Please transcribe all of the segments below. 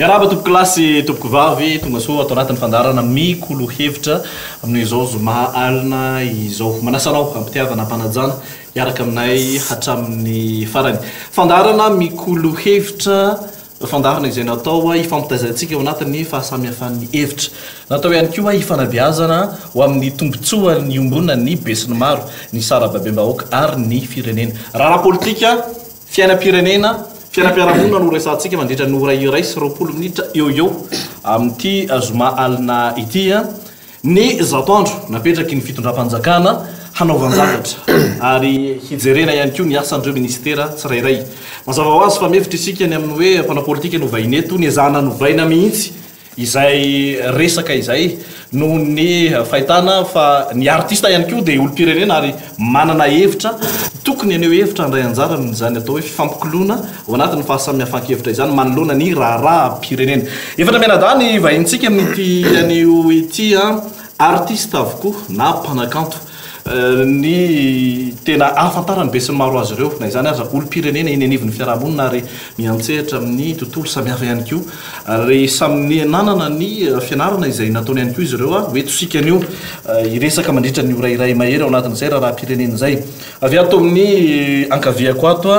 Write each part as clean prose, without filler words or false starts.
Miarahaba tompokolahy sy tompokovavy, tonga soa ato anatin'ny fandaharana Mikolo Hevitra amin'izao zoma alina izao. Manasa anao am-pitiavana am-panajana hiaraka aminay hatramin'ny farany. Fandaharana Mikolo Hevitra, fandaharana izay natao hifampitaizantsika ao anatin'ny fahasamihafan'ny hevitra. Natao ihany koa hifanabeazana ho amin'ny tombontsoan'ny iombonan'ny besinimaro, ny sarababem-bahoaka ary ny firenena. Raharaha politika, fiainam-pirenena, fiainam-piarahamonina no resahantsika mandritra ny ora 21 minitra eo ho eo amin'ity zoma alina ity. Ny zato andro napetraky ny fitondram-panjakana hanaovan-javatra ary hijerena ihany koa ny asan'ireo minisitera tsirairay. Mazava ho azy fa mihevitra isika ny amin'ny hoe mpanao politika no vahiny eto, nezahana novaina mihitsy izay resaka izay noho ny fahitana fa ny artista ihany koa dia olom-pirenena ary manana hevitra, tokony haneho hevitra handray anjara amin'izany atao hoe fifampikoloana ao anatin'ny fahasamihafan-kevitra izany manoloana ny raharaham-pirenena. Efatra mianadahy ny vahinintsika amin'ity anio ity, artista avokoa na mpanakanto ny tena ahafantaran'ny besinimaro azy ireo. Na izany aza, olom-pirenena eny anivon'ny fiarahamonina ary miantsehatra amin'ny tontolo samihafa ihany koa. Ary samy nanana ny fianarana izay nataony ihany koa izy ireo. Ho eto isika anio hiresaka mandritra ny ora iray mahery ao anatin'izay raharaham-pirenena izay. Avy ato amin'ny ankaviako ato,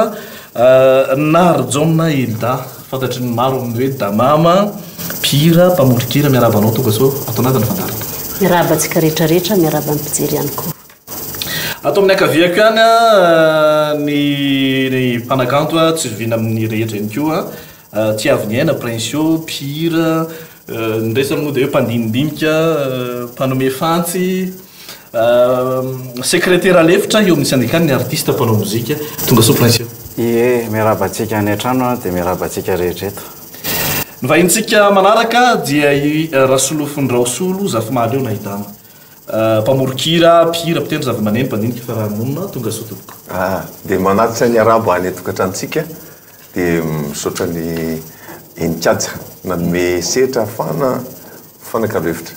Narijaona Hilda, fantatry ny maro amin'ny hoe Damama, mpihira, mpamoron-kira. Miarahaba anao tonga soa ato anatin'ny fandaharana. Miarahaba antsika rehetra rehetra, miarahaba ny mpijery ihany koa. Ato amin'ny ankaviako ihany ny ny mpanakanto tsy zoviana amin'ny rehetra ihany koa, Tiaviniaina Princio, mpihira, ny resany moa dia hoe mpandinidinika, mpanome fantsy, sekretera lefitra eo amin'ny syndicat-n'ny artista mpanao mozika. Tonga soa Princio. Ie, miarahaba antsika any an-trano dia miarahaba antsika rehetra eto. Ny vahinintsika manaraka dia i Rasolofondraosolo Zafimahaleo na i Dama. Mpamoron-kira, mpihira, mpitendry zavamaneno, mpandinika fiaraha-monina. Tonga soa tompoko. Ah, dia manatitra ny arabo any an-tokantranontsika dia misaotra an'i Heninkaja nanome sehatra ahafahana mifanakalo hevitra.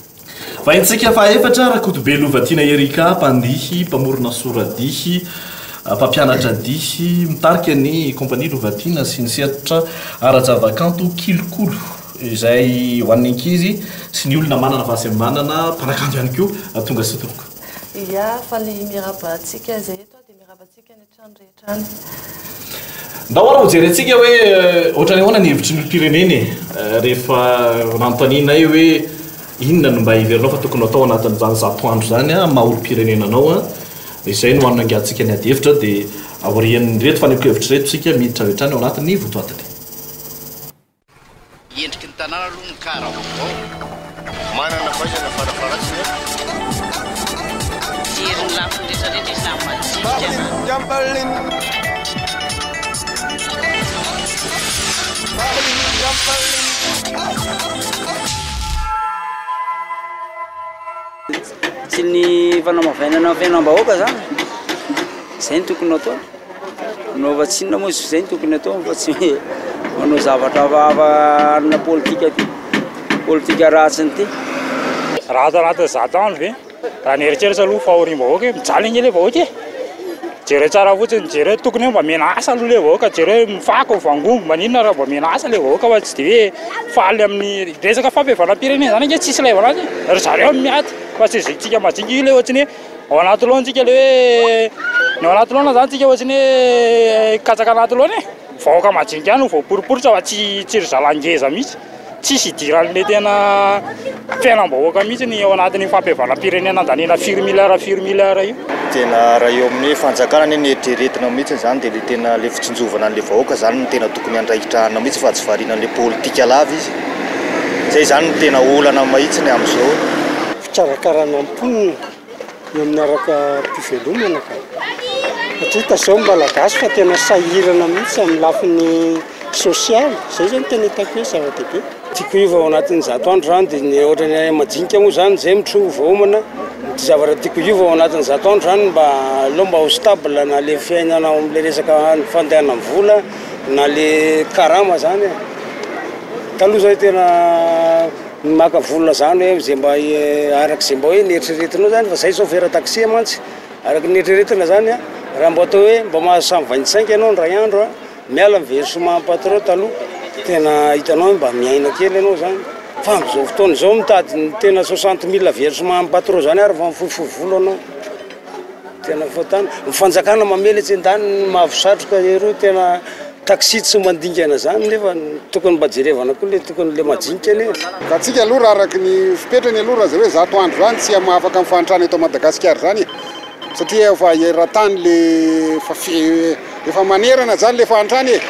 Vahintsika fahaefatra, Rakotobe Lovatiana Erica, mpandihy, mpamorona soradihy, mpampianatra dihy, mitarika ny Compagnie Lovatiana sy ny sehatra ara-javakanto Kilokolo izay ho an'ny ankizy sy ny olona manana fahasembanana, mpanakanto ihany koa. Tonga soa tompoko. Ia, faly miarahaba antsika izay eto dia miarahaba antsika any an-trano rehetra any. Ndao ary hojerentsika hoe ohatran'ny ahoana ny hevitry ny olom-pirenena e, rehefa nanontanianay hoe inona no mba heverinao fa tokony ho atao anatin'izany zato andro izany amin'ny maha olom-pirenena anao. Izay no hanangantsika ny adihevitra dia aorian'ireto fanehoan-kevitra ireto isika miditra avy hatrany ao anatin'ny votoatiny. Endriky ny tanàna aloha ny car vaovao. Manana fahaizana farafaharatsiny a. Mijery ny lafiny rehetra rehetra izy na madinika na. Tsy ny fanamavainana fiainam-bahoaka zany, zay no tokony atao. Manaova tsinona moa izy zay no tokony atao fa tsy manao zavatra hafahafa hanana politika ty, politika ratsiny ty. Raha ato anatin'ny zato andro ve, raha ny eritreritra aloha fahoriam-bahoaka e, mijaly ange le vahoaka e, jereo tsara fotsiny, jereo tokony hoe mba omena asa aloha le vahoaka, jereo mifako, mivangongo, maninona raha mba omena asa le vahoaka fa tsy de hoe faly amin'ny resaka fampihavanam-pirenena zany ange tsisy ilaivana azy e, ry zareo no miady fa tsy isika madinika io le ohatry ny hoe Ao anaty laona tsika le hoe ny ao anaty laona zany tsika ohatry ny hoe katsaka anaty laona e. Vahoaka majinika ihany no voaporiporitra fa tsy tsy ry zalahy ngeza mihitsy. Tsisy idiran'le tena fiainam-bahoaka mihitsy ny ao anatin'io fampihavanam-pirenena andaniana firy milliards firy milliards io. Tena raha eo amin'ny fanjakana anie ny eritreretina mihitsy zany dia le tena le fitsinjovana an'le vahoaka zany no tena tokony andraikitrahana mihitsy fa tsy variana an'le politika lava izy. Zay zany no tena olana mahitsiny amin'izao. Fikarakarana mponina eo amin'ny araka-pivelomana ka. Satria hita izao ny Malagasy fa tena sahirana mihitsy amin'ny lafiny sosialy, izay izany tena hitako hoe zava-dehibe. Tiako hiova ao anatin'ny zato andro izany dia ny ohatran'ny any madinika moa izany izay mitro voaomana, ny zavatra tiako hiova ao anatin'ny zato andro izany mba aleo mba ho stable na le fiainana ao amin'ilay resaka fandehanan'ny vola na le karama izany e. Taloha izay tena Ny maka vola zany hoe ze mba araka ze mba hoe neritreretinao zany fa zay chauffeur taxi mantsy araka ny neritreretina zany a raha mba atao hoe mba mahazo cent vingt cinq ianao indray andro a miala ny versement patron taloha. Tena hitanao hoe mba miaina kely ianao zany. Fa amin'izao fotoana izao mitady ny tena 60 000 versement amin'ny patron zany ary vao mifohifohy volo anao. Tena fahotana. Ny fanjakana mamely etsy andaniny mavo satroka eroa tena taxi tsy mandingana zany nefa tokony mba jerevana koa le tokony le majinika anie. Ka tsika aloha raha araka ny fipetrany aloha raha zay hoe zato andro zany tsy afaka amin'ny fahantrana eto Madagasikara zany e. Satria efa eran-tany le efa efa manerana zany le fahantrana e.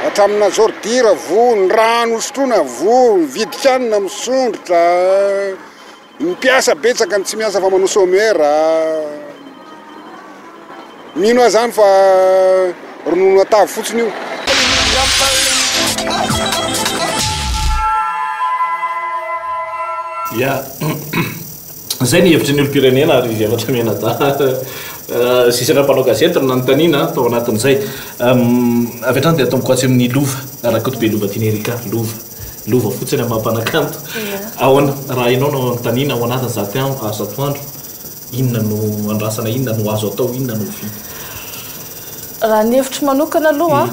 Hatramina ordure voa, ny rano hosotroina voa, ny vidin-kanina misondrotra. Ny mpiasa betsaka ny tsy miasa fa manao chômeur. Mino aho zany fa ronono atavy fotsiny io. Ya, zay ny hevitry ny olom-pirenena ary izy efatra mianadahy sisa mpanao gazety no nanontaniana tao anatin'izay. Avy hatrany dia atomboko atsy amin'ny Lova, Rakotobe Lova Tiana Erica, Lova. Lova fotsiny amin'ny maha mpanakanto. Ahoana raha ianao no anontaniana ao anatin'ny zato andro, inona no andrasana, inona no azo atao, inona no vita? Raha ny hevitro manokana aloha,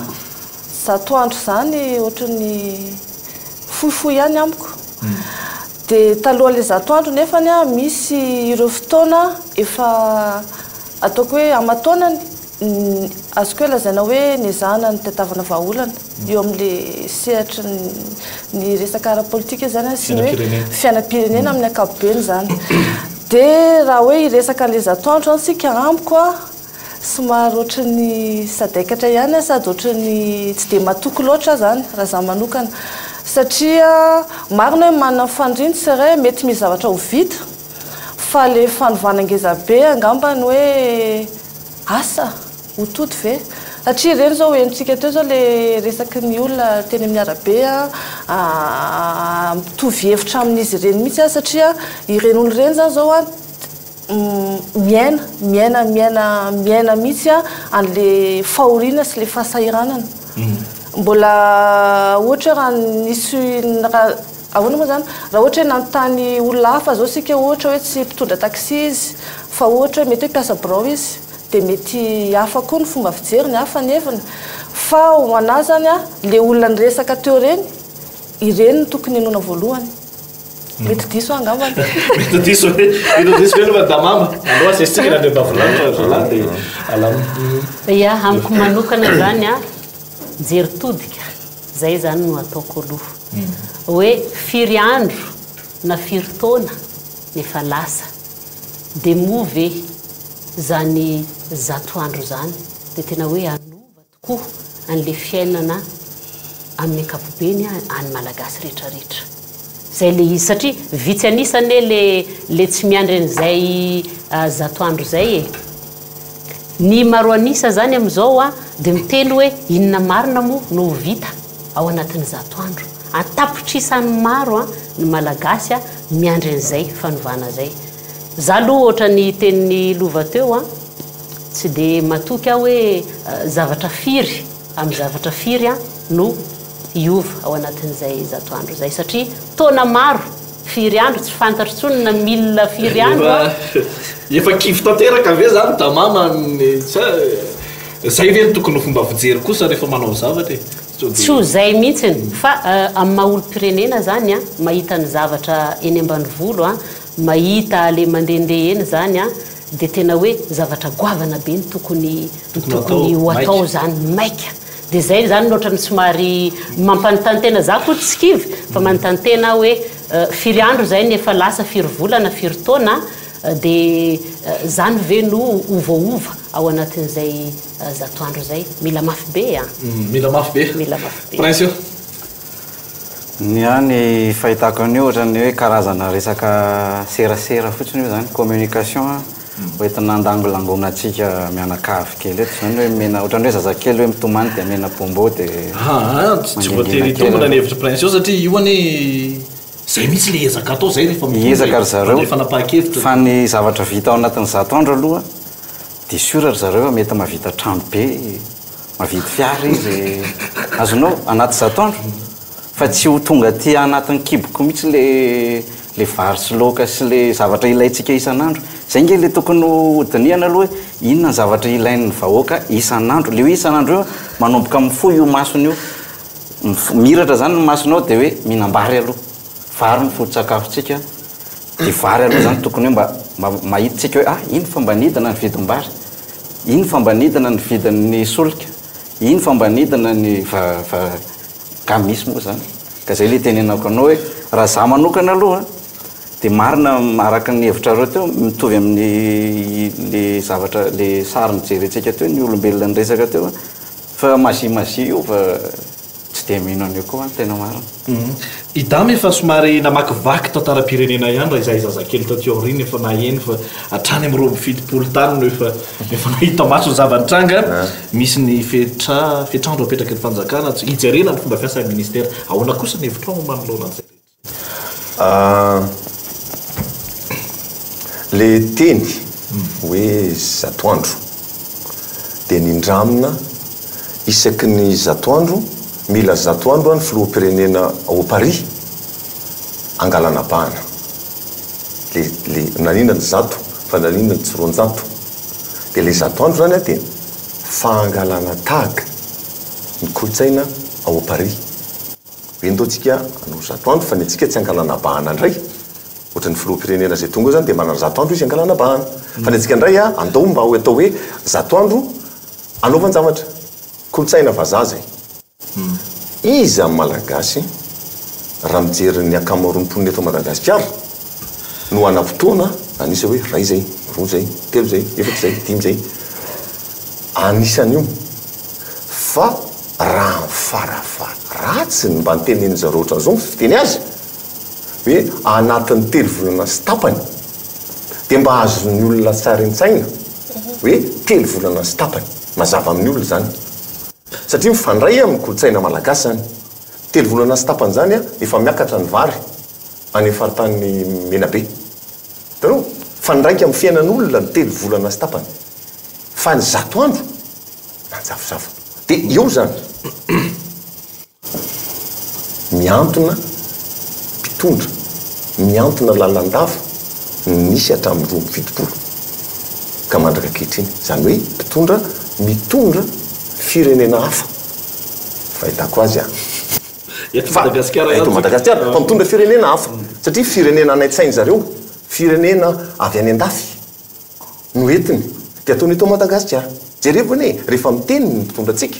zato andro izany ohatran'ny fohifohy ihany amiko. Dia talohan'ilay zato andro nefany misy ireo fotoana efa ataoko hoe aman-taonany Azoko hoe lazaina hoe nezahana nitadiavana vahaolana eo amin'ilay sehatry ny resaka ara-politika izany sy ny hoe fiainam-pirenena amin'ny ankapobeny izany. Dia raha hoe hiresaka an'ilay zatoandro izany isika amiko an, somary ohatran'ny sadaikatra ihany aho sady ohatran'ny tsy dia matoky loatra aho izany raha izaho manokana. Satria marina hoe manana ny faniriany tsirairay, mety misy zavatra ho vita fa ilay fanovana ngezabe angamba ny hoe Asa! Ho tody ve? Satria ireny izao henontsika teo izao ilay resaky ny olona teny amin'ny arabe an, mitovy hevitra amin'izy ireny mihitsy aho satria ireny olona ireny izany izao an, miaina, miaina, miaina, miaina mihitsy an'ilay fahoriana sy ilay fahasahiranana. Mbola ohatra hoe raha nisy, raha, ahoana moa izany? Raha ohatra hoe nanontany olona hafa izao isika ohatra hoe tsy mpitondra taxi izy fa ohatra hoe mety hoe mpiasa birao izy dia mety hafa koa ny fomba fijeriny, hafa ny heviny. Fa ho an'ahy izany an, ilay olona niresaka teo ireny, ireny no tokony henoina voalohany. Mety diso aho angambany. Mety diso ve? Mety diso ve aloha Damama? Aleo asesitsika ny andriambavilanitra ry zalahy dia alamina. Ya, amiko manokana izany an, jery todika, izay izany no ataoko aloha. Hoe firy andro na firy taona no efa lasa, dia moa ve izany zato andro izany dia tena hoe hanova tokoa an'ilay fiainana amin'ny ankapobeny any Malagasy rehetra rehetra? Izay ilay izy, satria vitsy an'isa anie le le tsy miandry an'izay zato andro izay e! Ny maro an'isa izany amin'izao dia miteny hoe inona marina moa no ho vita ao anatin'ny zato andro? An-tapitrisany maro ny Malagasy miandry an'izay fanovana izay. Za aloha ohatran'ny tenin'i Lova teo, tsy dia matoky aho hoe zavatra firy amin'ny zavatra firy no hiova ao anatin'izay zato andro izay satria taona maro, firy andro, tsy fantatro intsony na mille firy andro a. Efa kivy tanteraka ve zany Damama amin'ny sa zay ve no tokony ho fomba fijery kosa rehefa manao zavatra e? Sao dia. Tsy ho zay mihitsiny fa amin'ny maha olom-pirenena zany a, mahita ny zavatra eny ambanivolo a, mahita le mandehandeha eny zany a, dia tena hoe zavatra goavana be no tokony tokony ho atao zany, maika. Dia izay izany no ohatran'ny somary mampanontany tena, za koa tsy kivy fa manontany tena aho hoe firy andro izay no efa lasa, firy volana, firy taona, dia izany ve no ho voaova ao anatin'izay zato andro izay? Mila mafy be an! Mila mafy be. Mila mafy be. Prince io. Ny ahy ny fahitako an'io ohatran'ny hoe karazana resaka serasera fotsiny io zany, communication hoentina handangolangoana antsika mianakavy kely eto zany hoe omena ohatran'ny hoe zazakely hoe mitomany dia omena bonbon dia Aa tsy voatery mangingina kely hitombina ny aloha. hevitr'i Prince io satria io anie zay mihitsy le ezaka atao zay rehefa mitondra Hiezaka e, ry zareo mandray fanapahan-kevitra. fa ny zavatra vita ao anatin'ny zato andro aloha dia sûr ry zareo fa mety mahavita trano be, mahavidy fiara izy, azonao, anaty zato andro fa tsy ho tonga aty anatin'ny kiboko mihitsy le le vary sy laoka sy le zavatra ilaintsika isan'andro. Zay nge le tokony ho dinihana aloha hoe inona ny zavatra ilain'ny vahoaka isan'andro, le hoe isan'andro io manomboka mifoha io masony io. Mihiratra zany ny masonao dia hoe mihinam-bary aloha. Vary no foto-tsakafontsika dia vary aloha zany tokony hoe mba mba mahita tsika hoe ah iny fa mba nidina ny vidim-bary, iny fa mba nidina ny vidin'ny solika, iny fa mba nidina ny fa fa ka misy moa zany. Ka zay le itenenako anao hoe raha za manokana aloha dia marina araka ny hevitrareo teo mitovy amin'ny le zavatra le sary nijerentsika teo ny olombelona niresaka teo Fa magie magie io fa tsy dia mino an'io koa aho ny tena marina. I Dama efa somary namakivaky tantaram-pirenena ihany raha izahay zazakely taty aoriana efa naheno fa hatrany amin'ny 72 tany no efa efa nahita maso ny zava-nitranga. Misy ny fetra fetr'andro apetraky ny fanjakana hijerena ny fomba fiasan'ny ministera. Ahoana kosa ny hevitrao manoloana an'izay rehetra? Le teny hoe zatoandro dia nindramina isaky ny zatoandro, mila zatoandro ny filoham-pirenena ao Paris angalana bahana. Le le naninona ny zato fa naninona ny tsy 200? Dia le zatoandro zany dia fangalana tahaka ny kolontsaina ao Paris. Ento antsika hanao 100 andro fa ny antsika tsy hangalana bahana indray. Ohatran'ny filoham-pirenena izay tonga eo izany dia manana 100 andro izy hangalana bahana. Fa ny antsika indray andao mba ho atao hoe 100 andro hanaovan-javatra. Kolontsaina vazaha izay. Iza amin'ny Malagasy raha mijery ny ankamaroan'ny mponina eto Madagasikara no hanam-potoana hanisa hoe iray izay, roa izay, telo izay, efatra izay, dimy izay. Anisan'io. Fa raha ny farafaharatsiny mba notenenin zareo ohatran'izao ny fiteny azy hoe anatin'ny telo volana sy tapany dia mba azon'ny olona sary an-tsaina hoe telo volana sy tapany, mazava amin'ny olona izany satria mifandray amin'ny kolontsaina malagasy izany, telo volana sy tapany izany efa miakatra ny vary any amin'ny faritanin'i Menabe, hitanao? Mifandraika amin'ny fiainan'olona ny telo volana sy tapany fa ny 100 andro Manjavozavo. Dia eo izany mihantona mpitondra, mihantona lalandava no nisy hatramin'ny 72 ka mandraka ankehitriny. Izany hoe mpitondra mitondra firenena hafa, fahitako azy an. Eto Madagasikara ihany Eto Madagasikara, fa mitondra firenena hafa. Satria firenena any an-tsain-dry zareo, firenena avy any an-dafy. no entiny dia ataony eto Madagasikara. Jerevo anie e, rehefa miteny ny mpitondra antsika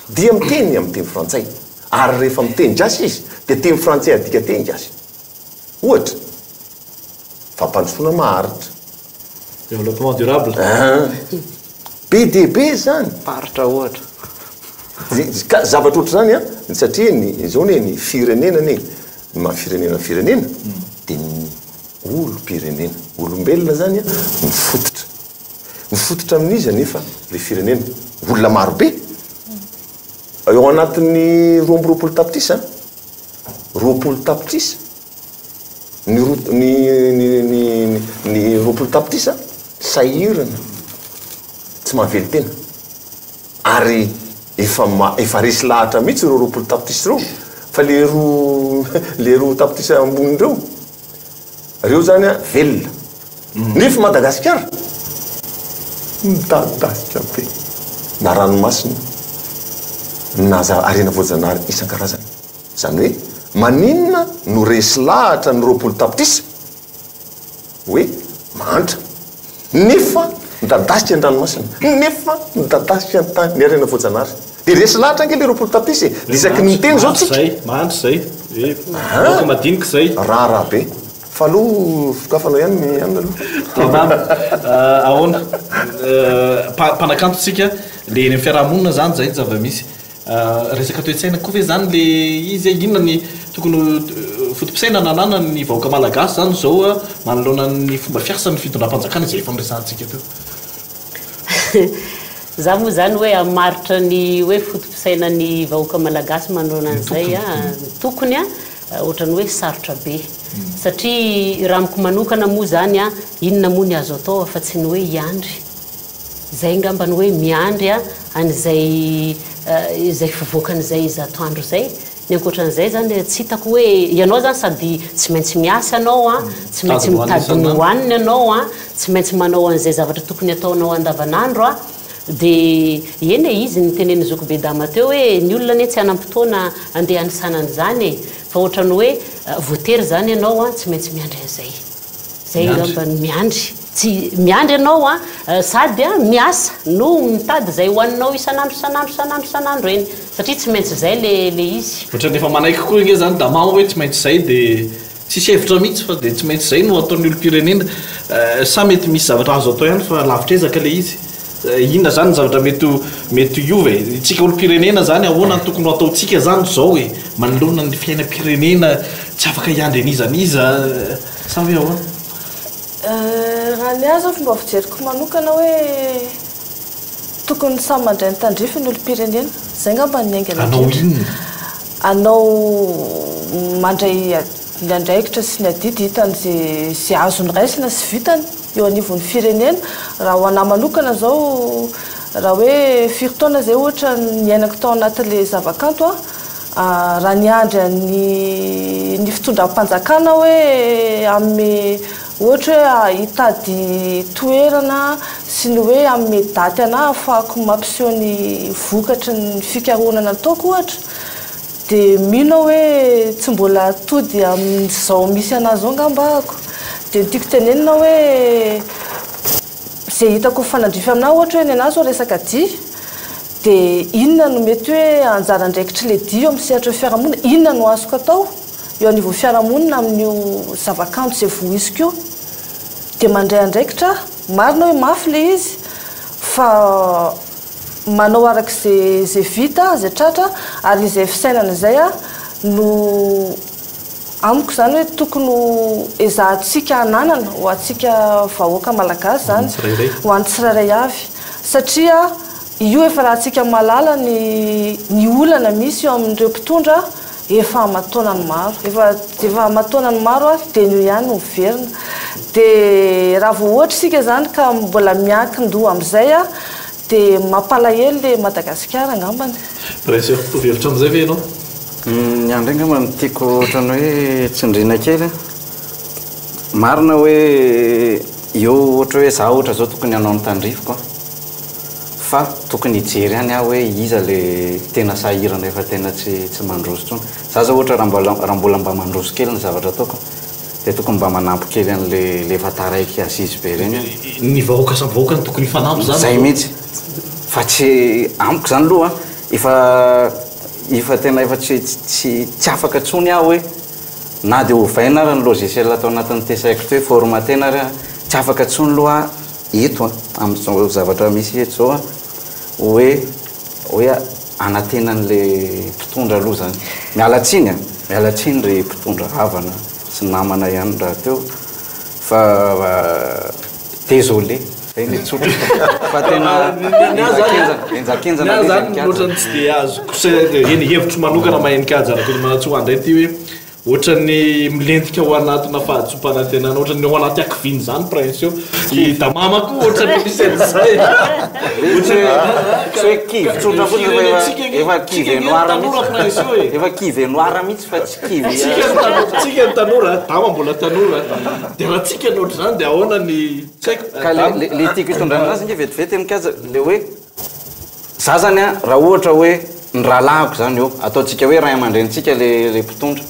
dia miteny amin'ny teny frantsay ary rehefa miteny gasy izy dia teny frantsay adika teny gasy. Ohatra, fampandrosoana maharitra. Développement durable. An! Be dia be izany. Faritra ohatra. Ka zavatra ohatr'izany an, satria ny, izao anie ny firenena anie, ny maha firenena ny firenena dia ny Olom-pirenena. Olombelona zany an, mifototra. Mifototra amin'iza anefa le firenena? Olona maro be. Ao anatin'ny 22 tapitrisa an, 20 tapitrisa, ny roa, ny, ny, ny, ny 20 tapitrisa sahirana, tsy mahavelon-tena. Ary efa ma, efa resy lahatra mihitsy ireo 20 tapitrisa ireo fa le roa, le roa tapitrisa ambony ireo, Reo zany a velona. Nefa Madagasikara midadasika be. Na ranomasina na harena voajanahary isan-karazany. Zany hoe maninona no resy lahatra ny 20 tapitrisa hoe mahantra nefa midadasika ny ranomasina, nefa midadasika ny tany, ny harena voajanahary. Dia resy lahatra ange le 20 tapitrisa e! Dia isaky ny miteny izao tsika. Mahantra izay, mahantra izay, eh, vahoaka madinika izay. Raharaha be. Fa aleo sokafanao ihany ny anona aloha. Tamam. Ahoana? Mpanakanto tsika, le eny amin'ny fiarahamonina izany izay ny zava-misy. Resaka toe-tsaina koa ve izany le izy e? Inona ny tokony ho foto-pisainana ananan'ny vahoaka malagasy izany izao manoloana ny fomba fiasan'ny fitondram-panjakana izay efa noresahantsika teo? Za moa izany hoe hamaritra ny hoe foto-pisainan'ny vahoaka malagasy manoloana an'izay ny tokony ohatran'ny hoe sarotra be. Satria raha amiko manokana moa izany inona moa ny azo atao afa-tsy ny hoe hiandry. Izay angamba ny hoe miandry an'izay izay fivoakan'izay 100 andro izay. Ny ankoatran'izay izany tsy hitako hoe ianao izany sady tsy maintsy miasa ianao an, tsy maintsy mitady ny hohanina ianao an, tsy maintsy manao an'izay zavatra tokony hataonao andavanandro an. Dia eny e, izy notenenin'i Zokibe Dama teo hoe ny olona anie tsy hanam-potoana handeha hanisana an'izany e, fa ohatran'ny hoe voatery izany ianao an, tsy maintsy miandry an'izay. Izay angamba no miandry. Tsy, miandry ianao an, sady an miasa no mitady izay hohaninao isan'andro isan'andro isan'andro isan'andro eny, satria tsy maintsy izay le le izy. Ohatran'ny efa manaiky koa ange izany Dama hoe tsy maintsy izay dia. Tsisy hevitra mihitsy fa dia tsy maintsy izay no ataon'ny olom-pirenena. Sa mety misy zavatra azo atao ihany fa lavitr'ezaka ilay izy? Inona izany ny zavatra mety ho mety hiova e? Isika olom-pirenena izany ahoana no tokony ho ataontsika izany izao e? Manoloana ny fiainam-pirenena tsy afaka hiandry an'iza n'iza sa hoe ahoana? Raha ny ahy izao fomba fijeriko manokana hoe tokony samy mandray ny tandrify ny olom-pirenena. Izay angamba no niaingana Hanao indrindra. inona? Anao mandray ny andraikitra sy ny adidy hitany ze ze azony raisina sy vitany eo anivon'ny firenena, raha ho anah manokana zao raha hoe firy taona zay ohatra niainako tao anatin'le zavakanto a, raha niandry an'ny ny fitondram-panjakana hoe hanome ohatra hoe hitady toerana sy ny hoe hanome daty anah ahafahako mampiseho ny vokatry ny fikarohana nataoko ohatra Dia mino aho hoe tsy mbola tody amin'izao misy anah izao angamba ahako. Dia ny tiako tenenina hoe izay hitako mifanandrify aminah ohatra hoe ny anah izao resaka dihy, dia inona no mety hoe anjara andraikitr'ilay dihy eo amin'ny sehatry ny fiarahamonina, inona no azoko atao eo anivon'ny fiarahamonina amin'io zavakanto izay voiziko io. Dia mandray andraikitra aho, marina hoe mafy ilay izy fa. Manao araka izay izay vita, izay tratra, ary izay fisainana izay no amiko izany hoe tokony ho ezahantsika hananana ho antsika vahoaka malagasy izany, ho an'ny tsirairay avy. Satria io efa rahantsika mahalala ny ny olana misy eo amin'ireo mpitondra efa aman-taonany maro. Efa efa aman-taonany maro ary dia io ihany no miverina. Dia raha vao ohatra isika izany ka mbola miankin-doha amin'izay dia mampalahelo ilay Madagasikara angambany. Prince, mitovy hevitra amin'izay ve ianao? Ny ahy indray angamba no tiako ohatran'ny hoe tsindriana kely. Marina hoe eo ohatra hoe za ohatra zao tokony hanao ny tandrifiko an. Fa tokony hijery ihany aho hoe iza le tena sahirana efa tena tsy tsy mandroso intsony. Za zao ohatra raha mbola raha mbola mba mandroso kely ny zavatra ataoko dia tokony mba manampy kely an'le le efa taraiky azizy be ireny aho. Ny vahoaka samy vahoaka no tokony hifanampy zany Zay mihitsy. Fa tsy amiko zany aloha efa efa tena efa tsy tsy tsy afaka intsony aho hoe na dia ovaina ary ny logiciel ato anatin'ny TSAiko ty hoe formater-na ary aho tsy afaka intsony aloha aho Eto an, amin'izao zavatra misy eto izao an, hoe hoe anantena an'ilay mpitondra aloha izany. Miala tsiny an, miala tsiny ry mpitondra havana sy namana ihany rahateo fa désolé, zay ny tsotra fa tena henjakenjana, henjakenjana Ny ahy ilay izy izany Heninkaja. ohatran'ny tsy dia azoko, eny hevitro manokana maha Heninkaja Rakotomanantsoa indray ity hoe Ohatran'ny milentika ao anatina fahadisoam-panantenana, ohatran'ny ao anaty hakiviana izany Prince io. I Damama koa ohatran'ny misy an'izay. Tsy hoe kivy tsotra fotsiny fa efa efa kivy et noir mihitsy. Efa kivy et noir mihitsy fa tsy kivy. Tsika ny tanora, tsika ny tanora, Dama mbola tanora. Dia raha tsika no ohatr'izany dia ahoana ny tsy haiko. Ka le le tiako hitondrana azy ange vetivety mikajy le hoe Za zany an, raha ohatra hoe ny rahalahiko zany eo, ataontsika hoe ray aman-drenintsika le le mpitondra,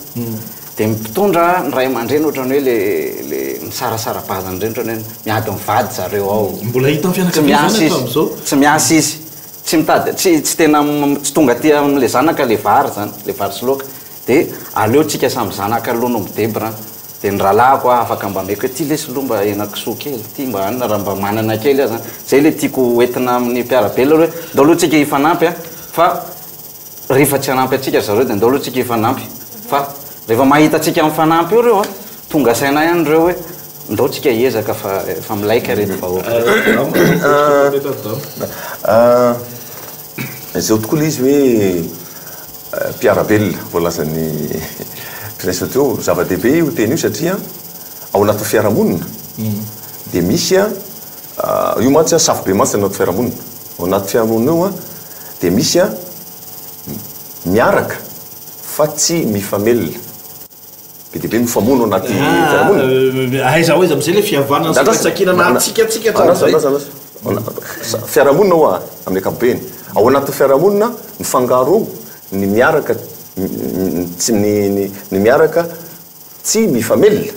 de ny mpitondra ny ray aman-dreny ohatrany hoe le le misarasara-bazana ireny ohatrany hoe miady mivady zareo ao, Mbola hita amin'ny tsy fianakaviana miasa zany izy, hatramin'izao. tsy miasa izy, tsy mitady tsy tsy tena tsy tonga aty amin'le zanaka le vary zany, le vary sy laoka, de aleo tsika samy zanaka aloha no midebra an. Dia ny rahalahiko aho afaka mba ameko hoe ty lesy aloha mba henakisoa kely, ty mba anona raha mba manana kely aho zany. Zay le tiako ho entina amin'ny mpiara-belona hoe ndao aloha tsika hifanampy an, fa rehefa tsy hanampy antsika ry zareo dia ndao aloha tsika hifanampy fa rehefa mahita antsika mifanampy eo reo an, tonga saina ihany reo hoe ndao tsika hiezaka fa efa milay ka reto vahoaka reto. Izao tokoa ilay izy hoe Mpiara-belona, voalazan'i Prince teo, zava-dehibe io teny io satria ao anatin'ny fiarahamonina dia misy, io mantsy safobe mantsy ny anaty fiarahamonina, ao anaty fiarahamonina io dia misy miaraka fa tsy mifamelona. Be dia be mifamono anaty fiarahamonina. Aiza ho aiza amin'izay ilay fihavanana sy firaisankinana antsika antsika hatramin'izay? Andraso, andraso, andraso. Fiarahamonina hoa amin'ny ankapobeny. Ao anatin'ny fiarahamonina mifangaro ao ny miaraka tsy ny ny ny miaraka tsy mifamelona.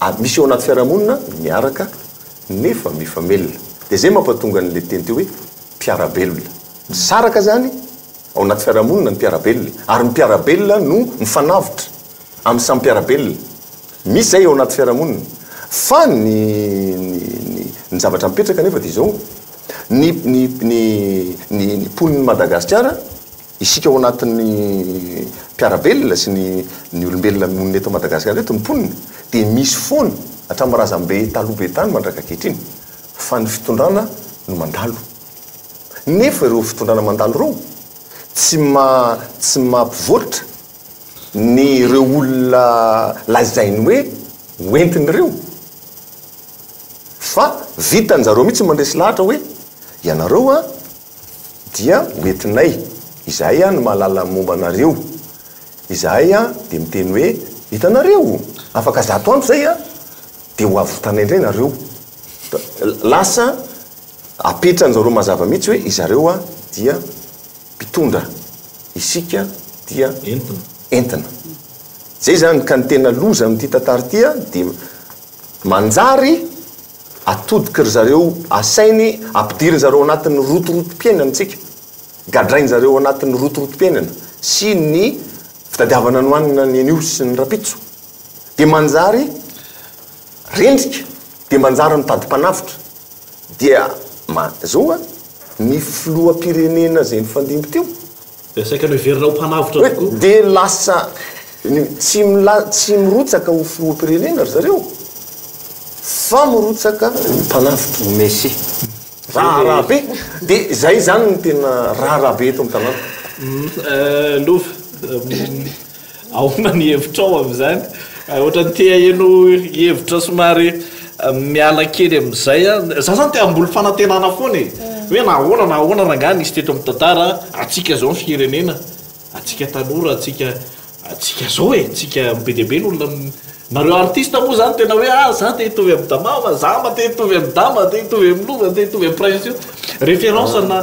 Ary misy ao anaty fiarahamonina ny miaraka nefa mifamelona. Dia izay mampatonga an'ilay teny teo hoe mpiara-belona. Misaraka izany ao anaty fiarahamonina ny mpiara-belona. Ary ny mpiara-belona no mifanavotra amin'ny samy mpiara-belona. Misy izay ao anaty fiarahamonina. Fa ny ny ny ny zavatra mipetraka anefa dia izao, ny ny ny ny ny mponin'i Madagasikara, isika ao anatin'ny mpiara-belona sy ny ny olombelona monina eto Madagasikara eto, ny mponina, dia misy foana hatramin'ny razambe taloha be tany mandraka ankehitriny fa ny fitondrana no mandalo. Nefa ireo fitondrana mandalo ireo tsy ma tsy mampivoatra ny ireo olona lazainy hoe ho entiny ireo fa vitan-jareo mihitsy ny mandresy lahatra hoe ianareo an dia ho entinay, izahay an no mahalala ny momba anareo, izahay an dia miteny hoe hitanareo afaka zato andro izay an dia ho avotanay indray nareo, lasa apetran-jareo mazava mihitsy hoe izareo an dia mpitondra, isika dia entina. Zay zany ka ny tena loza amin'ity tantara ity an dia manjary atodiky ry zareo asainy ampidirin zareo anatin'ny rotorotom-piainana tsika, gadrain zareo anatin'ny rotorotom-piainana sy ny fitadiavana ny hohanina ny anio sy ny rapitso dia manjary rendrika dia manjary mitady mpanavotra dia ma zao an ny filoham-pirenena izay nifandimby teo Dia saika noheverina ho mpanavotra tokoa. Dia lasa tsy mila tsy mirotsaka ho filoham-pirenena ry zareo fa mirotsaka ho mpanavotra. Ho Messie. Raharaha be. Dia izay izany no tena raharaha be eto amin'ny tanàna. Lova, Ahoana ny hevitrao amin'izany? Ohatran'ny te haheno hevitra somary miala kely amin'izay aho. Za zany te hamboly fanantenana foana e! Hoe na ahoana na ahoana rangahy nisy teto amin'ny tantara, antsika izao ny firenena, antsika tanora, antsika antsika izao e! Antsika be dia be ny olona, nareo artiste moa zany tena hoe ah za te hitovy amin'i Damama, za mba te hitovy amin'i Dama, te hitovy amin'i Lova, te hitovy amin'i Prince io. Référence na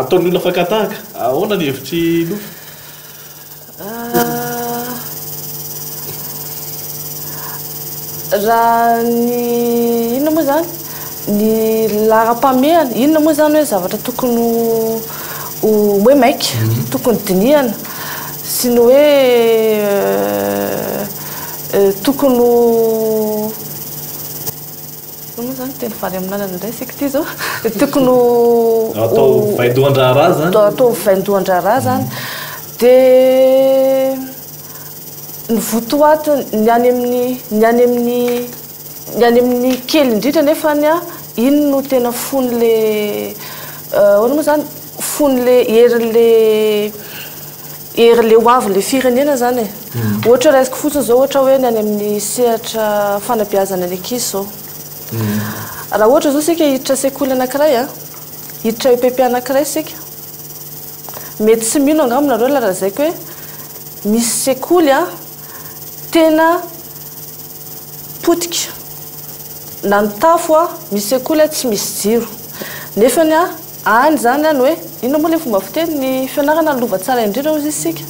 ataon'ny olona fakan-tahaka. Ahoana ny hevitr'i Lova? Raha ny inona moa izany, ny laharam-pahamehana, inona moa izany hoe zavatra tokony ho hoe maika, tokony dinihana sy ny hoe tokony ho Inona moa izany teny vary amin'anana indray isika ity izao? Tokony ho Atao vaindohan-draharaha izany. Atao vaindohan-draharaha izany. Dia ny votoatiny, ny any amin'ny, ny any amin'ny, ny any amin'ny kely indrindra nefany an, iny no tena fon'ilay, ahoana moa izany, fon'ilay herin'ilay, herin'ilay ho avin'ilay firenena izany e. Ohatra raisiko fotsiny izao ohatra hoe ny any amin'ny sehatra fanabeazana ny ankizy izao. Raha ohatra izao isika hiditra sekoly anankiray an, hiditra EPP anankiray isika, mety tsy mino angamba nareo raha lazaiko hoe misy sekoly an, tena potika, na ny tafo an, misy sekoly an tsy misy jiro, nefany an, Any izany any hoe, inona moa ilay fomba fiteny, ny fianarana no lova tsara indrindra hozy isika,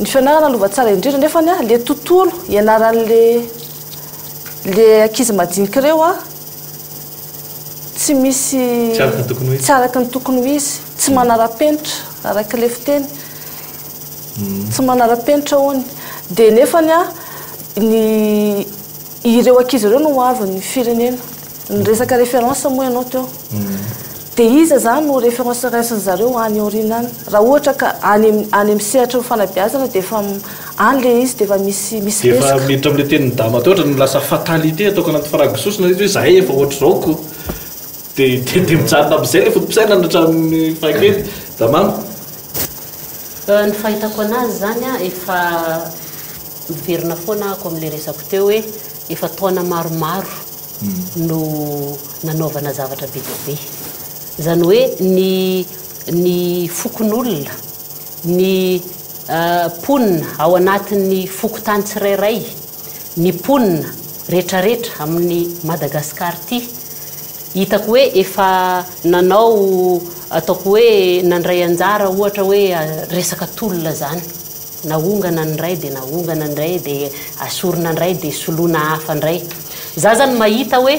ny fianarana lova tsara indrindra nefa anie ilay tontolo ianaran'ilay ilay ankizy madinika ireo an, tsy misy, Tsy araka ny tokony ho izy. tsy araka ny tokony ho izy, tsy manara-penitra araka ilay fiteny, tsy manara-penitra hono, dia nefany an ny ireo ankizy ireo no ho avin'ny firenena. Niresaka référence moa ianao teo. Dia iza izany no référence raisin-dry zareo any aoriana any? Raha ohatra ka any any amin'ny sehatry ny fanabeazana dia efa any ilay izy dia efa misy misy Dia efa lesoka. miditra amin'ilay tenin'i Dama teo ohatran'ny lasa fatalité ataoko anaty faragy sosona ilay izy hoe izahay efa ohatr'izao ko. Dia dia dia mijanona amin'izay ilay foto-pisainana hatramin'ny fahakely. Damama. Ny fahitako anazy izany an, efa miverina foana ahako amin'ilay resako teo hoe efa taona maromaro no nanaovana zavatra be dia be. Izany hoe ny ny fokonolona, ny mponina ao anatin'ny fokontany tsirairay, ny mponina retraretra amin'ny Madagascar ity. Hitako hoe efa nanao ataoko hoe nandray anjara ohatra hoe resaka tolona zany. Naongana ny iray dia naongana indray dia asorina indray dia soloina hafa indray. Za zany mahita hoe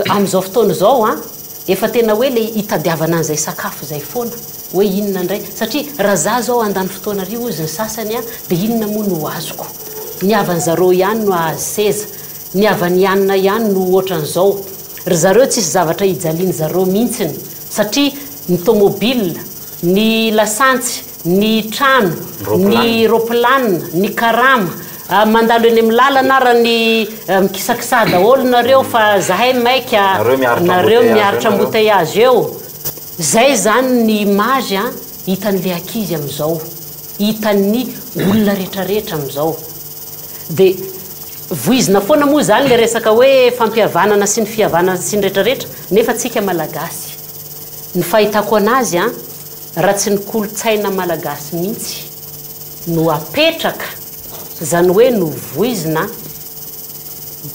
amin'izao fotoana izao an, efa tena hoe le hitadiavana an'izay sakafo izay foana hoe inona indray satria raha za zao handany fotoana ary hozy ny sasany an dia inona moa no ho azoko? Ny havan'zareo ihany no hahazo seza, ny havan'i anona ihany no ohatran'izao. Ry zareo tsisy zavatra hijalian'zareo mintsiny satria ny tomobile, ny lasantsy, ny trano, ny roplanina, ny karama, mandalo eny amin'ny lalana ara ny mikisakisaha daholo nareo fa zahay maika nareo miaritra embouteillage eo. Zay zany ny image an hitan'le ankizy amin'izao, hitan'ny olona retraretra amin'izao. De voizina foana moa zany le resaka hoe fampihavanana sy ny fihavanana sy ny retraretra nefa tsika malagasy. Ny fahitako anazy an, raha tsy ny kolontsaina malagasy mihitsy no apetraka, zany hoe no voizina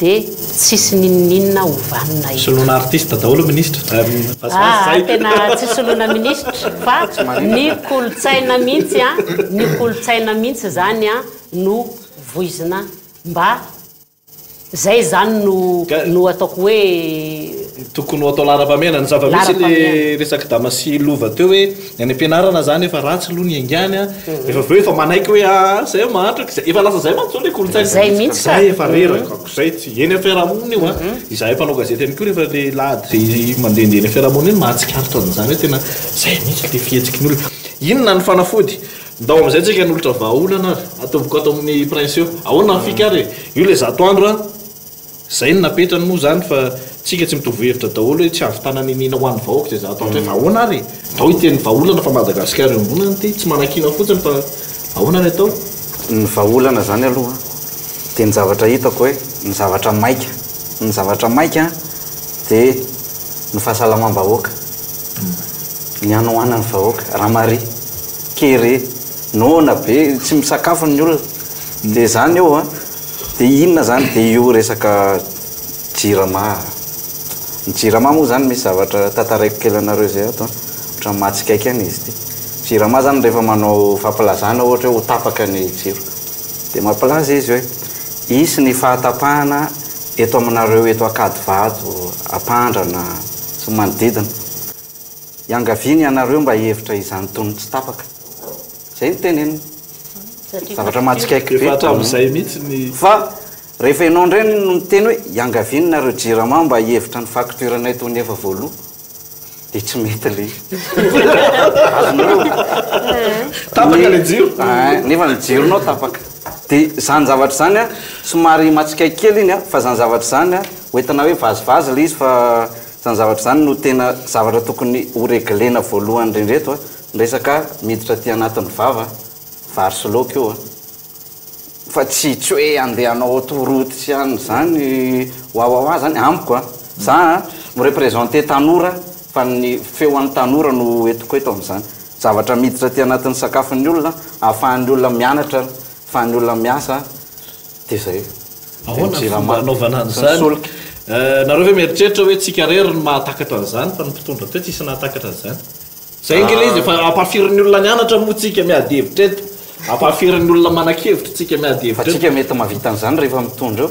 de tsisy n'inon'inona ho vanona eto. Soloina artiste daholo ministra. Ah, tena tsy soloina ministra fa ny kolontsaina mihitsy an, ny kolontsaina mihitsy zany an no voizina mba Zay zany no no ataoko hoe. Tokony ho atao laharam-pahamehana. Ny zava-misy le resak'i Dama sy Lova teo hoe ny any am-pianarana zany efa ratsy aloha ny hiaingàny an, rehefa avy eo efa manaiky hoe aa zay mahantra ka, efa lasa zay mantsy zao le kolontsaina, Zay mihitsy ka. zay efa reraka ko zay tsy, eny amin'ny fiarahamonina io an, izahay mpanao gazety ihany koa rehefa le lahady mandehandeha eny amin'ny fiarahamonina eny mahatsikaritra an'izany hoe tena zay mihitsy le fihetsiky ny olona. Inona ny fanafody? Ndao amin'izay tsika hanolotra vahaolana ary. Atomboko ato amin'ny Prince eo. Ahoana ny fika ary e? Io ilay zato andro an! Izay no napetrany moa izany fa tsika tsy mitovy hevitra daholo hoe tsy hahavitana niniana ho an'ny vahoaka izay zato andro izay fa ahoana ary e? Ndao hiteny vahaolana fa Madagasikara iombonana ity, tsy manakiana fotsiny fa ahoana ny atao? Ny vahaolana izany aloha dia ny zavatra hitako hoe ny zavatra maika, ny zavatra maika dia ny fahasalamam-bahoaka, ny hanoanan'ny vahoaka, ramary. Kere, noana be, tsy misakafo ny olona. Dia izany eo an, dia inona izany, dia io resaka jirama. Ny jirama moa izany misy zavatra tantaraiko kely anareo izay ato an, ohatran'ny mahatsikaiky ihany izy ity. Jirama izany rehefa manao fampilazana ohatra hoe ho tapaka ny jiro, dia mampilaza izy hoe hisy ny fahatapahana eto aminareo eto Ankadivato, Ampandrana sy ny manodidina. Iangaviana ianareo mba hihevitra izany toy ny tsy tapaka. Izay no teneniny. Zavatra mahatsikaiky be. Efa hatramin'izay mihitsy ny. Fa rehefa ianao indray no miteny hoe iangaviana nareo Jirama mba hihevitra ny facture-nay toy ny efa voaloa, dia tsy mety ilay izy. Azonareo? Tapaka ilay jiro. Nefa ny jironao tapaka. Dia izany zavatra izany an, somary mahatsikaiky kely iny an, fa izany zavatra izany an, hoentina hoe vazivazy ilay izy fa. Izany zavatra izany no tena zavatra tokony ho reglena voalohany indrindra eto a, ny resaka miditra aty anatin'ny vava, vary sy laoka io a, fa tsy tsy hoe andeha hanao autoroute sy anona izany wawawa izany amiko a, za a mi-representer tanora fa ny feo an'ny tanora no entiko eto amin'izany, zavatra miditra aty anatin'ny sakafon'ny olona ahafahan'ny olona mianatra, ahafahan'ny olona miasa. Dia izay. Ahoana ny fomba hanaovana an'izany? Nareo ve mieritreritra hoe tsika irery no mahatakatra an'izany fa ny mpitondra teo tsisy nahatakatra an'izany? Zay ange ilay izy efa ampahafirin'ny olona nianatra moa tsika miady hevitra eto. Ampahafirin'ny olona manan-kevitra tsika miady Fa hevitra eto. tsika mety mahavita an'izany rehefa mitondra eo.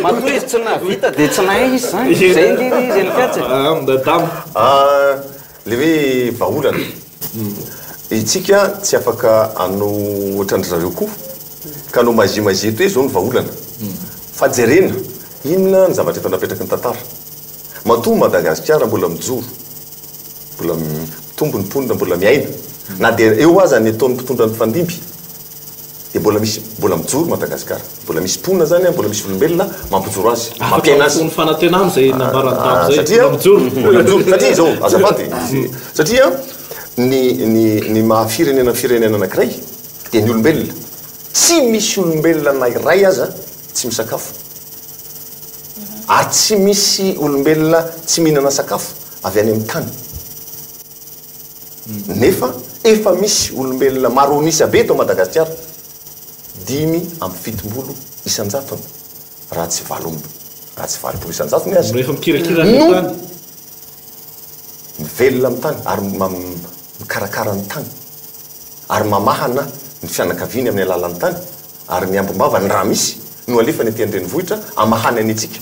Matoa izy tsy nahavita dia tsy nahay izy izany. Izay ange ilay izy Elikatsa e. Dama. Le hoe vahaolana. Itsika tsy afaka hanao ohatran-dry zareo koa ka hanao magie magie eto hoe zao ny vahaolana. Fa jerena inona ny zavatra efa napetraky ny tantara. Matoa Madagasikara mbola mijoro, mbola mitombo ny mponina, mbola miaina, na dia eo aza ny ataon'ny mpitondra nifandimby, Dia mbola misy, mbola mijoro Madagasikara. Mbola misy mponina zany an, mbola misy olombelona mampijoro azy, mampiaina azy. Afaka ny fanantenana izay nambaran'i Dama izay, Satria, mbola mijoro. mbola mijoro. Satria izao, azafady, satria ny, ny, ny maha firenena ny firenena anankiray dia ny olombelona. Tsy misy olombelona na iray aza tsy misakafo. Ary tsy misy olombelona tsy mihinana sakafo avy any amin'ny tany. Nefa efa misy olombelona maronisa be eto Madagasikara, 75 isan-jatony raha tsy valo amby. raha tsy 80 isanjatony aza, No efa mikirakira ny no tany. mivelona amin'ny tany ary mikarakara ny tany ary mamahana ny fianakaviany amin'ny alalan'ny tany ary ny ambim-bavany raha misy no alefany aty an-drenivohitra amahany ny antsika.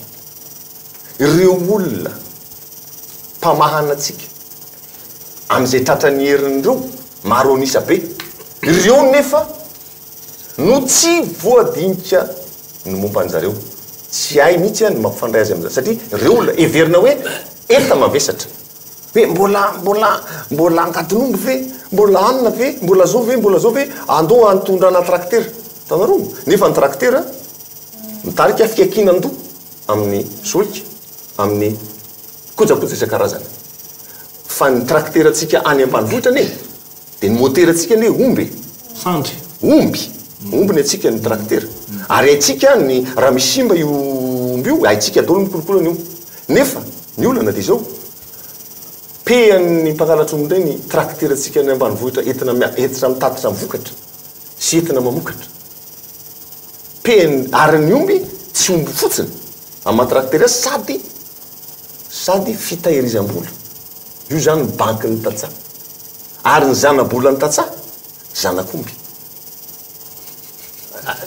Ireo olona mpamahana antsika amin'izay tratran'ny heriny ireo, maro an'isa be, ireo nefa no tsy voadinika ny momba anjareo. Tsy hay mihitsy ny mampifandray azy amin'izany satria ireo olona heverina hoe enta-mavesatra, hoe mbola, mbola, mbola angadinomby ve, mbola anona ve, mbola zao ve, mbola zao ve, andao antondrana traktera. Hitanareo? Nefa ny traktera mitarika fiankinan-doha amin'ny solika, amin'ny kojakoja isan-karazany. Fa ny trakterantsika any ambanivohitra anie, dia ny moterantsika anie omby e! Sandry. Omby! Omby ny antsika ny traktera. Ary haintsika ny, raha misy simba io omby io, haintsika daholo ny mikolokolo an'io. Nefa ny olana dia izao, pehan'ny mpangalatra omby indray ny trakterantsika any ambanivohitra entina entina mitatitra ny vokatra sy entina mamokatra. Pehan'ny, ary ny omby tsy omby fotsiny amin'ny maha traktera azy sady sady fitahirizam-bola. Io izany ny bankin'ny tantsaha. Ary ny zana-bolan'ny tantsaha, zanak'omby.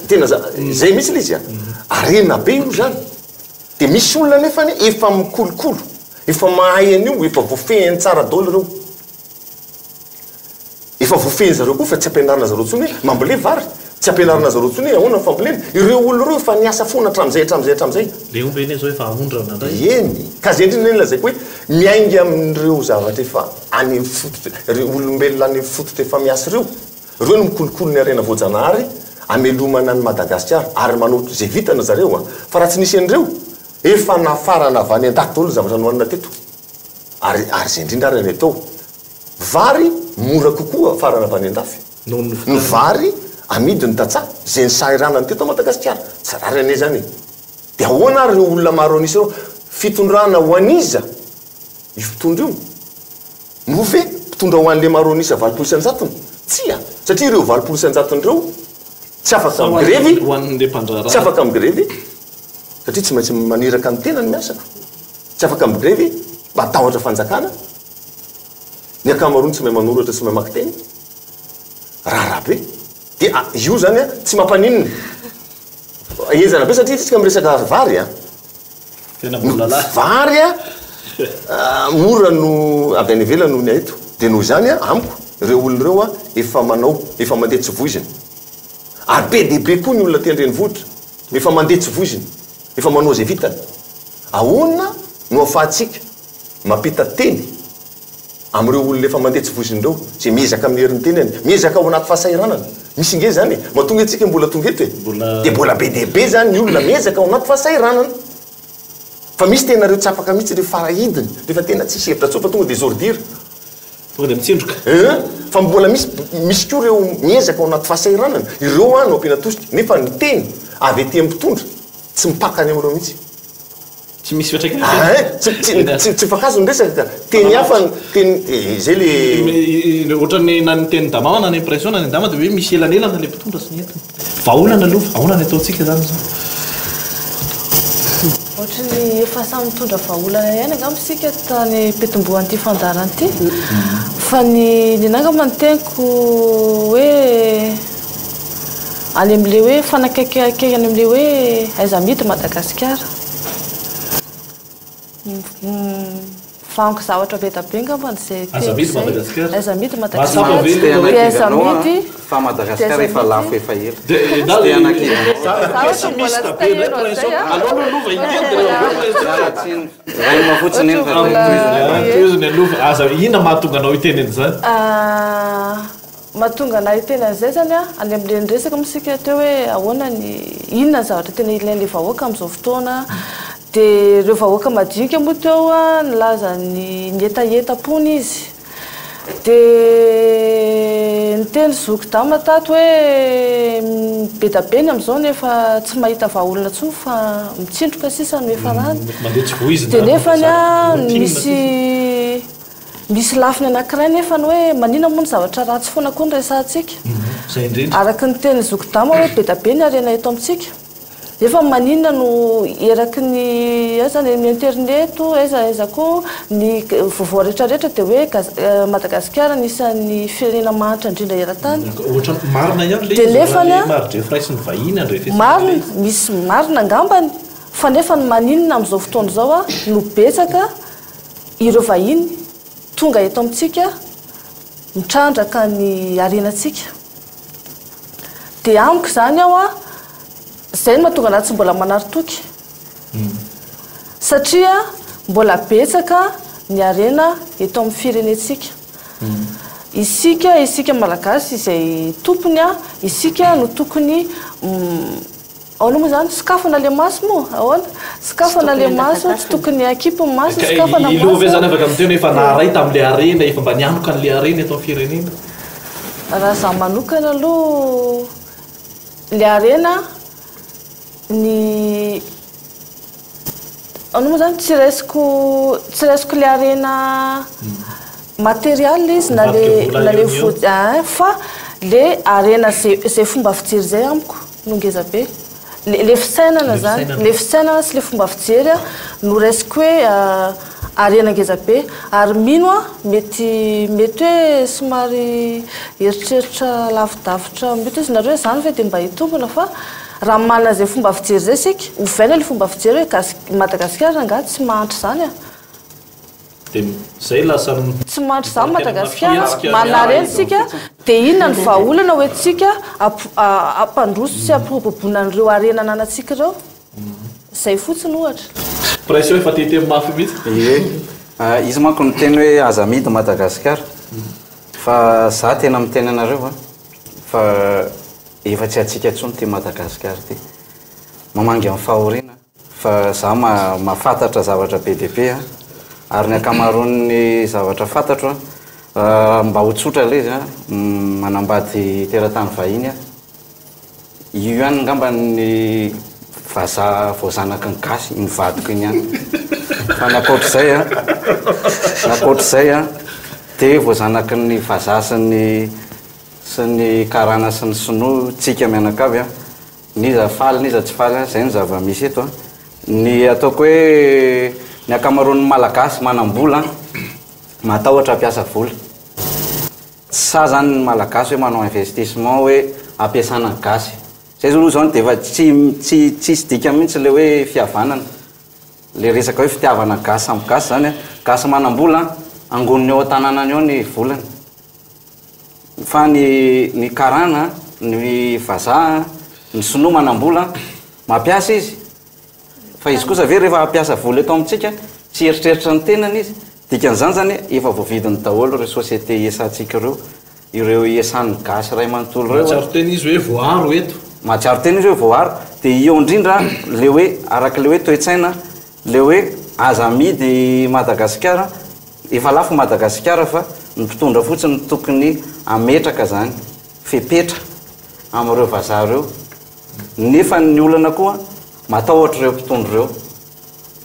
Tena za, zay mihitsy ilay izy a. Harena be io izany. Dia misy olona nefany efa mikolokolo, efa mahay an'io, efa voafehiny tsara daholo ireo. Efa voafehin zareo koa fa tsy ampianarina zareo intsony hoe mambolé vary, tsy ampianarina zareo intsony hoe ahoana ny fambolena. Ireo olona ireo efa niasa foana hatramin'izay hatramin'izay hatramin'izay. Le omby anie zao efa aondrana indray. Eny, ka zay indrindra anie lazaiko hoe miainga amin'ireo zavatra efa any amin'ny fototra, ireo olombelona any amin'ny fototra efa miasa ireo, ireo no mikolokolo ny harena voajanahary amelomana an'i Madagasikara ary manao izay vitany zareo an! Fa raha tsy nisy an'ireo, efa nafarana avy any an-dafy daholo ny zavatra nohanina teto. Ary ary izay indrindra ary ny atao. Vary mora kokoa afarana avy any an-dafy. Ny vary amidy ny tantsaha, izay nisahiranany teto Madagasikara. Tsy rariny anie izany e. Dia ahoana ary ireo olona maro an'isa ireo? Fitondrana ho an'iza io mpitondra io? Moa ve mpitondra ho an'ilay maro an'isa 80%? Tsia, satria ireo 80% ireo tsy afaka migrevy, tsy afaka migrevy satria tsy maintsy maniraka ny tenany miasa. Tsy afaka migrevy, matahotra fanjakana. Ny ankamaroany tsy mahay manoratra sy mahay mamaky teny. Raharaha be. Dia io zany an, tsy mampaninona. Henjana be satria isika miresaka vary an. Tena mbola lahy. Vary an, mora no avy any ivelany noho ny eto. Dia noho izany an, amiko, ireo olona ireo an, efa manao, efa mandeha tsy voizina. Ary be dia be koa ny olona aty an-drenivohitra, efa mandeha tsy voizina, efa manao izay vitany. Ahoana no ahafahantsika mampita teny amin'ireo olona efa mandeha tsy voizina ireo, izay miezaka amin'ny herin'ny tenany, miezaka ao anaty fahasahiranana. Misy ange izany e! Matoa ange tsika mbola tonga eto e! Dia mbola be dia be izany ny olona miezaka ao anaty fahasahiranana. Fa misy tena ireo tsy afaka mihitsy, ireo farahidiny, rehefa tena tsisy hevitra intsony fa tonga dia zordira. Tonga dia mitsindroka. Ee, fa mbola misy, misy koa ireo miezaka ao anaty fahasahiranana, ireo no ampiana tosika. Nefa ny teny avy aty amin'ny mpitondra tsy mipaka any amin'ireo mihitsy. Tsy misy fiantraikany Ah firy. eh, tsy tsy tsy tsy mifankahazo ny resaka ka. Teny hafa ny teny eh, izay le. Ohatran'ny na ny tenin'i Dama na ny impression na ny an'i Dama dia hoe misy elanelana ilay mpitondra sy ny entiny. Vahaolana aloha, ahoana ny ataontsika izany izao? Ohatran'ny efa samy mitondra vahaolana ihany angamba isika tany am-pitomboan'ity fandaharana ity. Fa ny ny anah angamba ny teniko hoe any amin'ilay hoe fanakaikikaikana amin'ilay hoe aiza amidy Madagasikara. Mivango zavatra be da be angambany izay Aiza teny amidy izay. Madagasikara. Aiza amidy Mahatsapa Madagasikara. ve Dia aloha aiza amidy. Fa Madagasikara efa lafo efa ela. Dia Tsy te hanakivy anao. Pessimiste be indray Prince ao. Aleo aloha lova hiteny dia rehefa avy eo Prince ao. Tsiny. Rainina fotsiny eny fa dia tohizina aloha. Tohizina aloha fa aza inona mahatonga anao hiteny an'izany? Mahatonga anah hiteny an'izay zany an, any amin'ilay niresaka moa isika teo hoe ahoana ny, inona ny zavatra tena ilain'ilay vahoaka amin'izao fotoana, dia ireo vahoaka madinika moa teo an, nilaza ny ny hetahetam-pony izy, dia niteny zoky dama tato hoe be da be ny amin'izao no efa tsy mahita vahaolana intsony fa mitsindroka sisa no hiafarany, Mandeha tsy voizina, dia nefany an routine misy sisa. Misy lafiny anankiray nefa ny hoe maninona moa ny zavatra ratsy foana koa no resahantsika? Izay indrindra. Araka ny tenin'i Zoky Dama hoe be da be ny harena eto amintsika. Nefa maninona no eraky ny aiza any amin'ny internet aiza aiza koa ny vaovao rehetra rehetra dia hoe Madagasikara anisan'ny firenena mahantra indrindra eran-tany. Ohatran'ny marina ihany ilay Dia izy raha nefany ilay an, mari-drefy raisin'ny vahiny andrefesana marina, ilay izy. misy marina angambany fa nefa ny maninona amin'izao fotoana izao an no betsaka ireo vahiny tonga eto amintsika mitrandraka ny harenantsika. Dia amiko izany aho an, izay no mahatonga anah tsy mbola manary toky. Satria mbola betsaka ny harena eto amin'ny firenentsika. Isika, isika Malagasy izay tompony an, isika no tokony Ahoana moa izany? Sokafana le maso moa? Ahoana? Sokafana le maso, tsy tokony akipy ny maso, sokafana ny maso. I Lova ve izany afaka miteny hoe efa naharay tamin'ilay harena, efa mba nianoka an'ilay harena eto amin'ny firenena? Raha izaho manokana aloha, ilay harena, ny ahoana moa izany? Tsy raisiko, tsy raisiko ilay harena material izy na le na le vody, fa le harena izay izay fomba fijery izay amiko. no ngeza be. Le le fisainana zany, le fisainana sy le fomba fijery no raisiko hoe harena ngeza be. Ary mino aho mety mety hoe somary eritreritra lavidavitra mety hoe nareo hoe zany ve de mba hitombina fa raha manana zay fomba fijery zay isika, ovaina le fomba fijery hoe gasy Madagasikara angaha tsy mahantra zany a! Dia zay lasa Tsy mandry izany Madagasikara, manarena isika, dia inona ny vahaolana ho entintsika hampandroso sy hampiroboroboana an'ireo harena ananantsika ireo? Izay fotsiny ohatra. Pression efa te hiteny mafy mihitsy. Ie, izy manko niteny hoe aza amidy Madagasikara, fa za tena miteny anareo fa efa tsy antsika intsony ity Madagasikara ity, mamangy amin'ny fahoriana. Fa za mahafantatra zavatra be dia be an, ary ny ankamaroan'ny zavatra fantatro an, raha mba ho tsotra ilay izy an, manambady teratany vahiny aho, io ihany angamba ny vazaha voazanaky ny gasy, iny vadiko iny ihany, fa ny ankoatr'izay an, ny ankoatr'izay an, dia voazanaky ny vazaha sy ny sy ny karana sy ny sinoa tsika mianakavy an, N'iza faly n'iza tsy faly an, zay no zava-misy eto an. Ny ataoko hoe ny ankamaroan'ny Malagasy manam-bola an, matahotra hampiasa vola. Tsy sahy zany ny Malagasy hoe manao investissement hoe hampiasana ny gasy. Zay aloha zany dia efa tsy tsy tsisy dikany mihitsy le hoe fihavanana. Le resaka hoe fitiavana gasy samy gasy zany an, gasy manam-bola an, angoniny ao an-tanànany ao ny volany. Fa ny ny karana, ny vazaha, ny sinoa manambola, mampiasa izy. Fa izy kosa ve rehefa hampiasa vola eto amintsika, tsy hieritreritra ny tenany izy? Dikan'izany izany efa voavidiny daholo ireo société iesantsika ireo, ireo iesan'ny gasy iray manontolo ireo. Mahatsiaro tena izy hoe voaaro eto. Mahatsiaro tena izy hoe voaaro. Dia eo indrindra ilay hoe araka ilay hoe toe-tsaina, ilay hoe aza amidy Madagasikara, Efa lafo Madagasikara fa ny mpitondra fotsiny no tokony hametraka zany fepetra amin'ireo vazaha ireo nefa ny olana koa matahotra ireo mpitondra ireo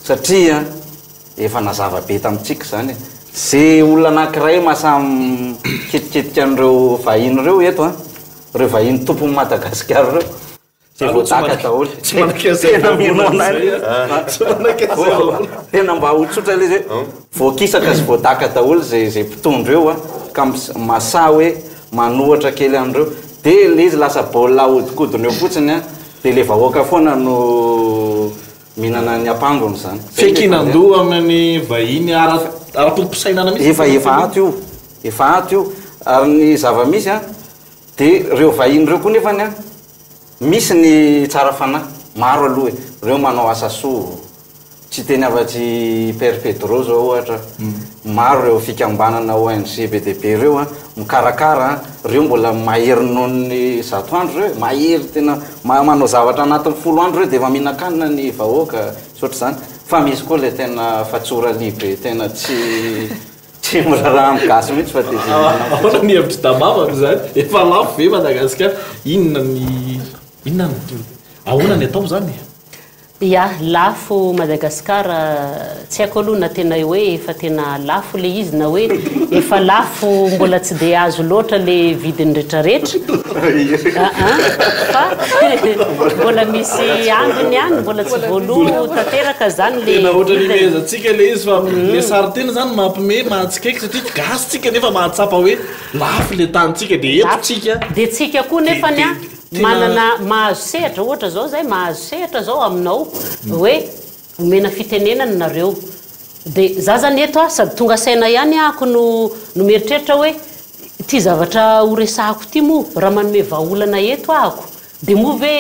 satria efa nazava be tamintsika izany e. Ze olona anakiray mahasahy mikitikitika an'ireo vahiny ireo eto an, ireo vahiny tompon'i Madagasikara ireo. Dia voadaka daholo. Tsy manaiky an'izay Tena mino vahaolana anay. izay aho. Tsy manaiky an'izay vahaolana. Tena mba ho tsotra ilay izy hoe voakisaka sy voadaka daholo izay izay mpitondra eo ka masahy hoe manohatra kely an'ireo. Dia ilay izy lasa baolina ahodikodina eo fotsiny an, dia ilay vahoaka foana no mihinana ny ampangony izany. Fiankinan-doha amin'ny vahiny ara- ara-poto-pisainana mihitsy. Efa efa ato io, efa ato io. Ary ny zava-misy an, Dia ireo vahiny ireo koa nefany an, misy ny tsara fanahy, maro aloha e, ireo manao asa soa, tsy hiteny afa-tsy i Père Pedro zao ohatra, maro ireo fikambanana ONG be dia be ireo an, mikarakara an, ireo mbola mahery noho ny zato andro ireo e, mahery tena manao zavatra anatin'ny folo andro ireo dia efa mihinan-kanina ny vahoaka sy ohatr'izany, fa misy koa ilay tena fatsora libre tena tsy. Tsy miraharaha amin'ny gasy mihitsy fa dia izay manao fotsiny. Ahoana ny hevitr'i Damama amin'izany? Efa lafo ve Madagasikara? Inona ny inona ny ahoana ny atao izany? Ya, lafo Madagascar, tsy haiko aloha na tena hoe efa tena lafo le izy na hoe efa lafo mbola tsy de azo loatra le vidiny retraretra aa fa mbola misy ambiny ihany, mbola tsy voaloa tanteraka zany le Tena ohatran'ny vidiny. imehezantsika le izy fa le sarinteny zany mampime, mahatsikaiky satria gasy tsika nefa mahatsapa hoe lafo le tanintsika de eto tsika. De tsika koa nefany an, Tena. Manana mahazo sehatra, ohatra zao zay mahazo sehatra zao aminao hoe omena fitenenana nareo de za zany eto a sady tonga saina ihany ahako no no mieritreritra hoe ity zavatra ho resahako ity moa raha manome vahaolana eto ahako de moa ve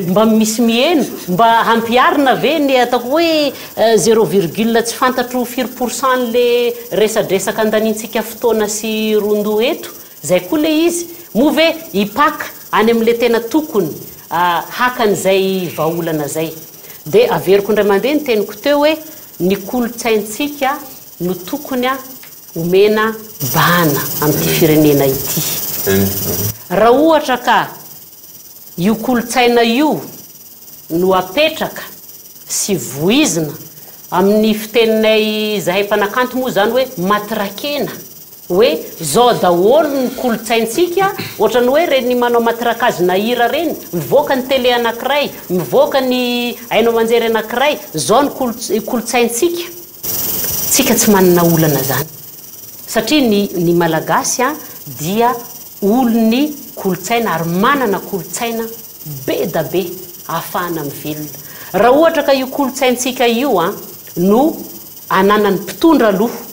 mba misy miheno mba hampiharina ve ny ataoko hoe zero virgule tsy fantatro firy pour cent an'le resadresaka andaniantsika fotoana sy rondoha eto Zay koa le izy, moa ve hipaka any amin'le tena tokony haka an'izay vahaolana zay. De averiko indray mandeha ny teniko teo hoe ny kolontsaintsika no tokony omena bahana amin'ity firenena ity. Raha ohatra ka io kolontsaina io no apetraka sy voizina amin'ny fiteninay izahay mpanakanto moa izany hoe matrakena Hoe zao daholo ny kolontsaintsika, ohatran'ny hoe reny manao matraquage na hira reny, mivoaka ny télé anakiray, mivoaka ny haino aman-jery anakiray, zao ny kolontsaintsika. Tsika tsy manana olana zany satria ny ny Malagasy an dia olon'ny kolontsaina ary manana kolontsaina be da be ahafahana mivelona. Raha ohatra ka io kolontsaintsika io an no ananan'ny mpitondra aloha,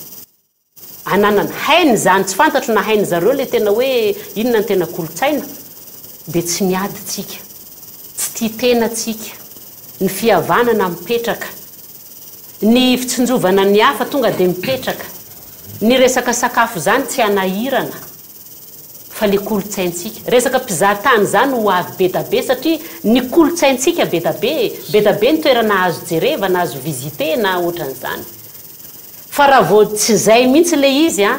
Ananany. Hainy izany, tsy fantatro na hainy zareo le tena hoe inona ny tena kolontsaina, dia tsy miady tsika, tsy tia tena tsika, ny fihavanana mipetraka, ny fitsinjovana ny hafa tonga dia mipetraka, ny resaka sakafo izany tsy hanahirana fa le kolontsaintsika. Resaka mpizaha tany izany ho avy be da be satria ny kolontsaintsika be da be e, be da be ny toerana azo jerevana, azo visiter-na ohatran'izany. Fa raha vao tsy zay mihitsy le izy an,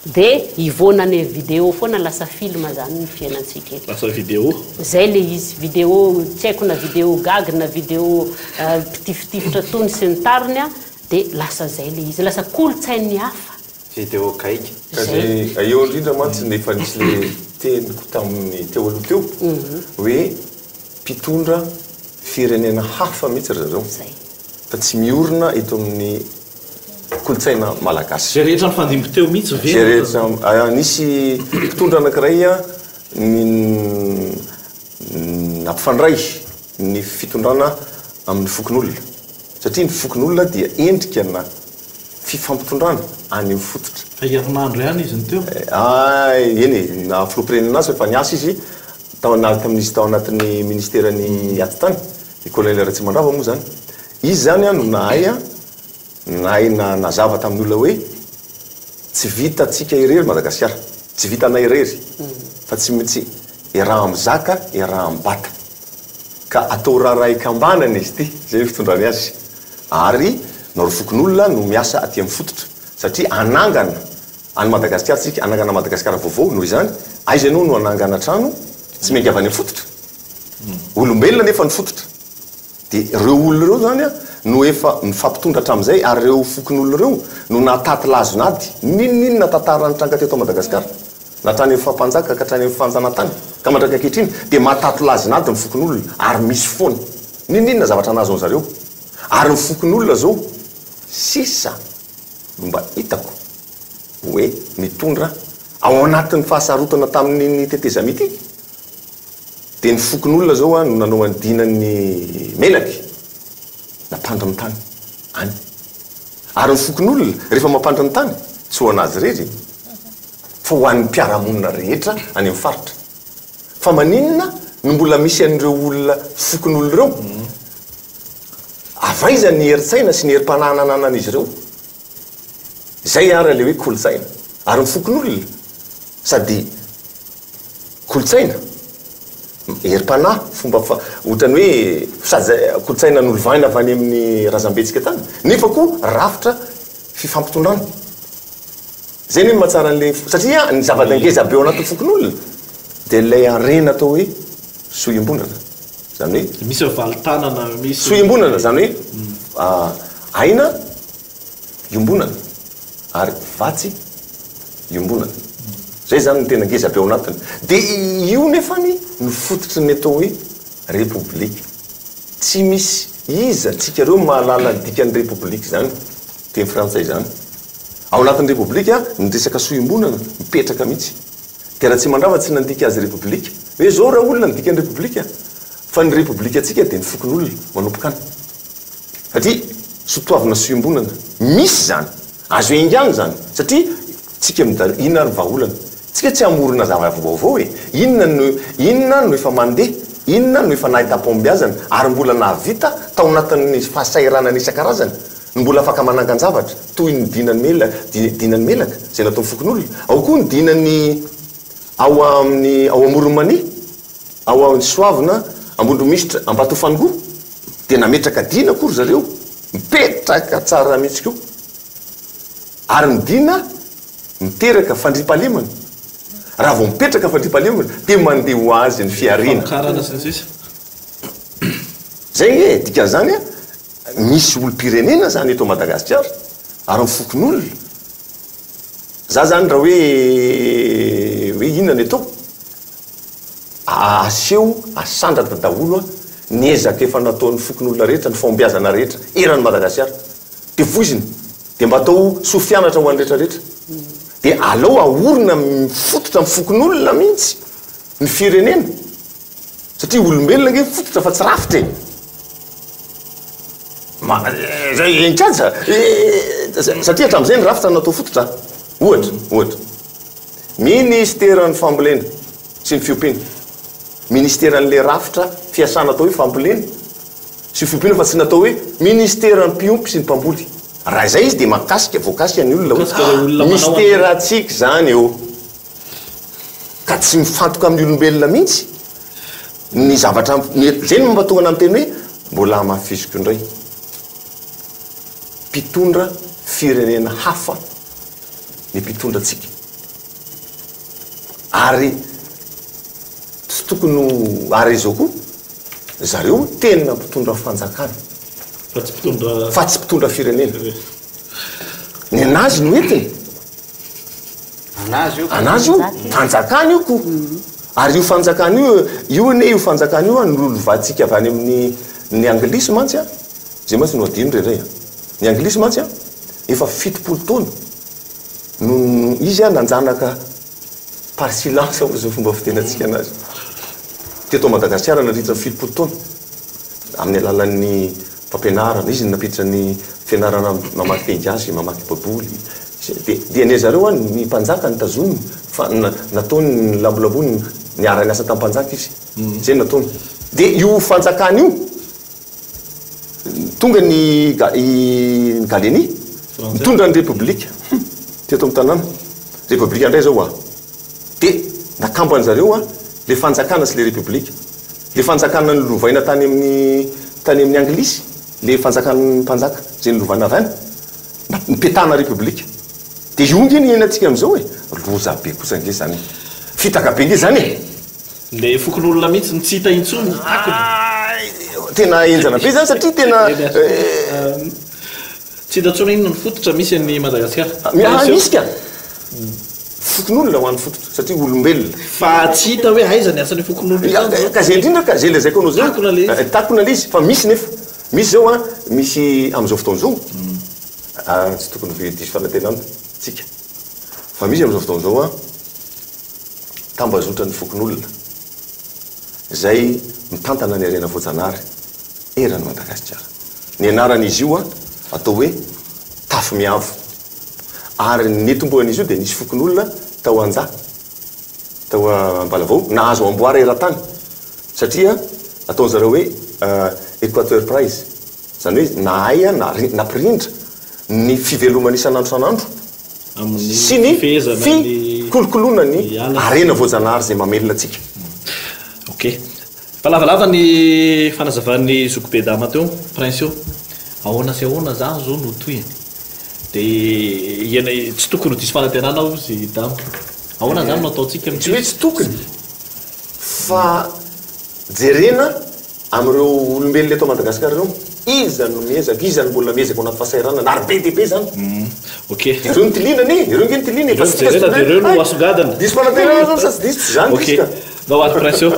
de hivoana any vidéo foana lasa film zany ny fiainantsika eto. Lasa vidéo. Zay le izy, vidéo tsy haiko na vidéo gag na vidéo mpitifitifitra tony sy ny tariny an, de lasa zay le izy, lasa kolontsain'ny hafa. Vidéo gaigy. Ka zay eo indrindra mantsy no efa nisy le teniko tamin'ny teo aloha teo hoe mpitondra firenena hafa mihitsy ry zareo. Fa tsy miorina eto amin'ny kolontsaina malagasy. Izay rehetra nifandimby teo mihitsy ve? Izay rehetra, nisy mpitondra anankiray ny nampifandray ny fitondrana amin'ny fokonolona. Satria ny fokonolona dia endrika na fifampitondrana any amin'ny fototra. Fa herinandro ihany izy no teo? Eny e, naha filoham-pirenena azy fa efa niasa izy tao anatin'izy tao anatin'ny ministeran'ny atitany. I Colonel Ratsimandrava moa izany, izy izany no nahay nahay nanazava tamin'ny olona hoe tsy vitantsika irery Madagasikara, tsy vitanay irery fa tsy maintsy iaraha-mizaka, iaraha-mibata. Ka atao raharaha ikambanana izy ity, izay ny fitondrany azy. Ary nareo fokonolona no miasa aty amin'ny fototra satria hanangana an'i Madagasikara tsika, hanangana Madagasikara vaovao, noho izany aiza ianao no hanangana trano tsy miainga avy any amin'ny fototra? Olombelona nefa ny fototra. Dia ireo olona ireo izany no efa mifampitondra hatramin'izay ary ireo fokonolona ireo no nahataty lazon'ady n'inon'inona tantara nitranga teto Madagasikara. Na hatrany amin'ny faha-mpanjaka ka hatrany amin'ny fanjanantany ka mandraka ankehitriny dia mahataty lazon'ady ny fokonolona ary misy foana. N'inon'inona zavatra nahazo an'zareo. Ary ny fokonolona izao sisa no mba hitako hoe nitondra ao anatin'ny fahasarotana tamin'iny tetezamita iny. Dia ny fokonolona zao no nanao an'i Dinan'ny Menaky nampandry ny tany any. Ary ny fokonolona rehefa mampandry ny tany tsy ho an'azy irery fa ho an'ny mpiara-monina rehetra any amin'ny faritra. Fa maninona no mbola misy an'ireo olona fokonolona ireo? Avy aiza ny herin-tsaina sy ny herim-panahy ananan'izy ireo? Izay ary ilay hoe kolontsaina. Ary ny fokonolona sady kolontsaina, herim-panahy, fomba fa, ohatran'ny hoe sady kolontsaina nolovaina avy any amin'ny razambentsika tany, nefa koa rafitra fifampitondrana. Izay anie no mahatsara an'ilay, satria ny zava-ngeza be ao anatin'ny fokonolona dia ilay harena atao hoe soa iombonana. Izany hoe. Misy valin-tanana, misy. Soa iombonana, izany hoe aina iombonana ary vatsy iombonana. Izay izany no tena ngeza be ao anatiny. Dia io nefany no fototry ny atao hoe Repoblika. Tsy misy iza antsika ireo mahalala ny dikan'ny Repoblika izany, teny frantsay izany. Ao anatin'ny Repoblika ny resaka soa iombonana mipetraka mihitsy. Dia Ratsimandrava tsy nandika azy Repoblika. Hoe izao raolona ny dikan'ny Repoblika. Fa ny Repoblikantsika dia ny fokonolona manomboka any. Satria sotoavina soa iombonana. Misy izany. Azo iaingana izany. Satria tsika midal inona ary ny vahaolana? Tsika tsy hamorona zava-vaovao e! Inona no inona no efa mandeha? Inona no efa nahitam-pahombiazana ary mbola nahavita tao anatin'ny fahasahiranana isan-karazany? No mbola afaka manangan-javatra toy ny dinan'ny mela dinan'ny melaka izay nataon'ny fokonolona. Ao koa ny dinan'ny ao amin'ny ao Amoron'i Mania, ao amin'ny Soavina, Ambondromisitra, Ambatofangoa dia nametraka dina koa ry zareo, mipetraka tsara mihitsy koa. Ary ny dina miteraka fandriampahalemana. Raha vao mipetraka fandriampahalemana dia mandeha ho azy ny fihariana. Famokarana sy ny sisa. Zay nge e, dikan'izany an, misy olom-pirenena zany eto Madagasikara ary ny fokonolona. Za zany raha hoe hoe inona ny atao, aseho, asandratra daholo an ny ezaka efa nataon'ny fokonolona rehetra, ny fahombiazana rehetra eran'i Madagasikara. Dia voizina, dia mba atao soa fianatra ho an'ny rehetra rehetra. Dia aleo ahorina mifototra amin'ny fokonolona mihitsy ny firenena. Satria olombelona ange fototra fa tsy rafitra e! Ma, zay enkaja satria hatramin'izay ny rafitra natao fototra. Ohatra, ohatra. Ministeran'ny fambolena sy ny fiompiana. Ministeran'le rafitra fiasana atao hoe fambolena sy fiompiana fa tsy natao hoe ministeran'ny mpiompy sy ny mpamboly. Raha izay izy dia mahakasika, voakasika ny olona hoe misterantsika izany eo. Ka tsy mifantoka amin'ny olombelona mihitsy ny zavatra, izay no mampatonga anah miteny hoe mbola hamafisiko indray, mpitondra firenena hafa ny mpitondra antsika ary tsy tokony ho, ary izao koa, zareo tena mpitondra fanjakana Fa tsy mpitondra. Fa tsy mpitondra firenena. Ny anazy no entiny. Anazy io. Anazy io, fanjakana io ko. Ary io fanjakana io, io anie io fanjakana io an, nolovantsika avy any amin'ny ny anglisy mantsy an, izay mantsy no adino indraindray an. Ny anglisy mantsy an, efa 70 taona no izy an nanjanaka par silence hozy ny fomba fitenantsika anazy. Teto Madagasikara nandritra ny 70 taona, amin'ny alalan'ny fampianarana, izy no nampiditra ny fianarana mamaky teny gasy, mamaky baiboly, dia dia ny zareo any ny mpanjaka notazominy fa nataony nilambolambony niara niasa tamin'ny mpanjaka izy, zay no nataony, dia io fanjakana io tonga ny i Gallieni nitondra ny repoblika teto amin'ny tanàna, repoblika indray zao a, dia nakamban zareo a le fanjakana sy le repoblika. Le fanjakana nolovaina tany amin'ny tany amin'ny anglisy, le fanjakan'ny mpanjaka izay nolovana avy any, nipetahana repoblika. Dia io nge ny iainantsika amin'izao e! Loza be kosa nge izany e! Fitaka be nge izany e! Le fokonolona mihitsy no tsy hita intsony ny takona. Tena henjana be izany satria tena. Tsy hita intsony inona ny fototra misy an'i Madagasikara. Ah, misy ka! Fokonolona ho an'ny fototra, satria olombelona. Fa tsy hita hoe aiza ny asan'io fokonolona io izany zao. Ka izay indrindra ka, izay lazaiko anao izay. Takona ilay izy. Takona ilay izy, fa misy nefa. Misy izao an, misy amin'izao fotoana izao, tsy tokony ho diso fanantenana tsika, fa misy amin'izao fotoana izao an, tambazotran'ny fokonolona izay mitantana ny harena voajanahary eran'i Madagasikara. Ny anaran'izy io atao hoe Tafo Miavo. Ary ny nitomboan'izy io dia nisy fokonolona tao Anja, tao Ambalavao, nahazo amboara eran-tany satria ataon-jareo hoe Equateur Prize, izany hoe nahay nampirindra ny fivelomana isan'andro isan'andro sy ny fikolokoloana ny harena voajanahary izay mamelona antsika. Ok. Fa lavalava ny fanazavan'i zokibe Dama teo, Prince io. Ahoana sy ahoana zany zao no tohiny? De iana tsy tokony ho diso fanantenana hozy Dama. Ahoana zany no ataontsika Tsy hoe tsy tokony fa jerena. Amin'ireo olombelona eto Madagasikara ireo, iza no miezaka, iza no mbola miezaka ao anaty fahasahiranana, ary be dia be izany. Ok. Ireo no tiliana anie, ireo ange no tiliana e, fa Ireo no tsy tsika jerena dia ireo no Hay! asongadina. Diso fanantenana zany sa tsy diso? Tsy izany Ok. diso ka. Ndao ary Prince ô.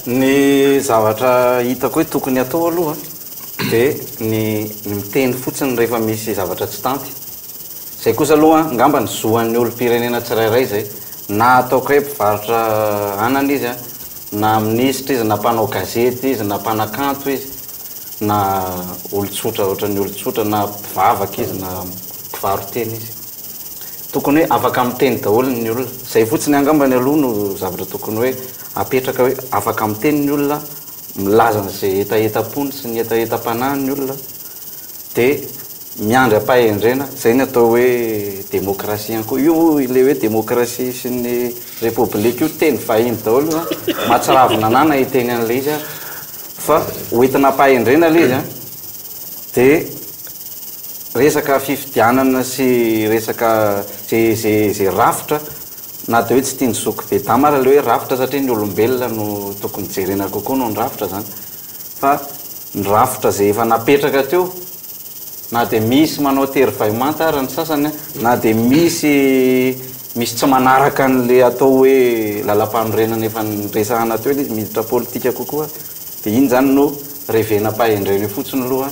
Ny zavatra hitako hoe tokony atao aloha dia ny ny miteny fotsiny rehefa misy zavatra tsy tanty. Izay kosa aloha angamba ny zo an'ny olom-pirenena tsirairay izay. Na ataoko hoe mpivarotra anana izy an, na minisitra izy, na mpanao gazety izy, na mpanakanto izy, na olon-tsotra ohatran'ny olon-tsotra, na mpivavaka izy, na mpivaro-tena izy. Tokony hoe afaka miteny daholo ny olona. Izay fotsiny angambany aloha no zavatra tokony hoe apetraka hoe afaka miteny ny olona, milaza an'izay hetahetam-pony sy ny hetahetam-panahiny ny olona, dia miandry am-pahendrena, izay ny atao hoe demokrasia ihany koa. Io ilay hoe demokrasia sy ny repoblika io teny vahiny daholo io an, mahatsiravina anah na hiteny an'ilay izy ary, fa hoentina am-pahendrena ilay izy an, dia resaka fifidianana sy resaka ze ze ze rafitra na dia hoe tsy tian'i zoky be dama ary ilay hoe rafitra satria ny olombelona no tokony jerena kokoa noho ny rafitra izany fa ny rafitra izay efa napetraka teo na dia misy manao tery vay manta ary ny sasany na dia misy misy tsy manaraka an'ilay atao hoe lalam-panorenana efa niresahana teo ilay izy miditra politika kokoa dia iny izany no revena am-pahendrena eo fotsiny aloha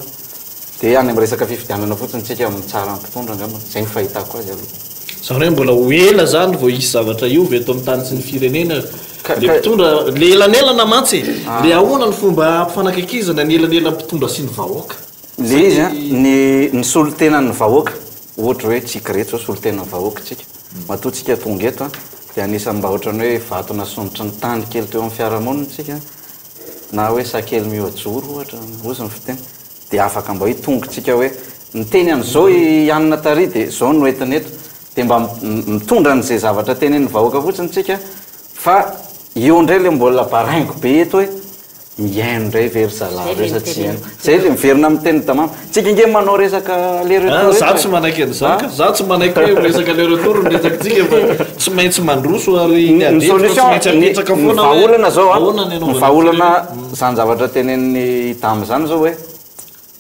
Dia any amin'ny resaka fifidianana fotsiny tsika mitsara ny mpitondra angamba. Izay no fahitako azy aloha. Izany hoe mbola ho ela izany vao hisy zavatra hiova eto amin'ny tany sy ny firenena. Le mpitondra, le elanelana mantsy e! Le ahoana ny fomba hampifanakaikizana ny elanelan'ny mpitondra sy ny vahoaka? Le izy an, ny ny solontenan'ny vahoaka, ohatra hoe tsika ireto izao solontenan'ny vahoaka tsika. Matoa tsika tonga eto an, dia anisan'ny mba ohatran'ny hoe vato nasondrotry ny tany kely teo amin'ny fiarahamonina tsika, na hoe sakely mihoa-joro ohatra, hozy ny fiteny. Dia afaka mba hoe tongotsika hoe niteny an'izao i Anona tary dia izao no entiny eto. Dia mba mitondra an'izay zavatra tenenin'ny vahoaka fotsiny tsika fa eo indray ilay mbola baraingo be eto hoe mihaino indray ve ry zalahy ireo sa tsy hihaino. Izay ilay miverina amin'ny tenin'i Damama. Tsika ange manao resaka aller retour eto e. Za tsy manaiky an'izany ka. Za tsy manaiky hoe resaka aller retour no resakintsika fa tsy maintsy mandroso ary ny Ny ady hevitra tsy solution, maintsy ny apetraka ny foana hoe vahaolana izao an, ahoana ny ny hanaovana ny vahaolana firenena. Izany zavatra tenenin'i Dama izany izao hoe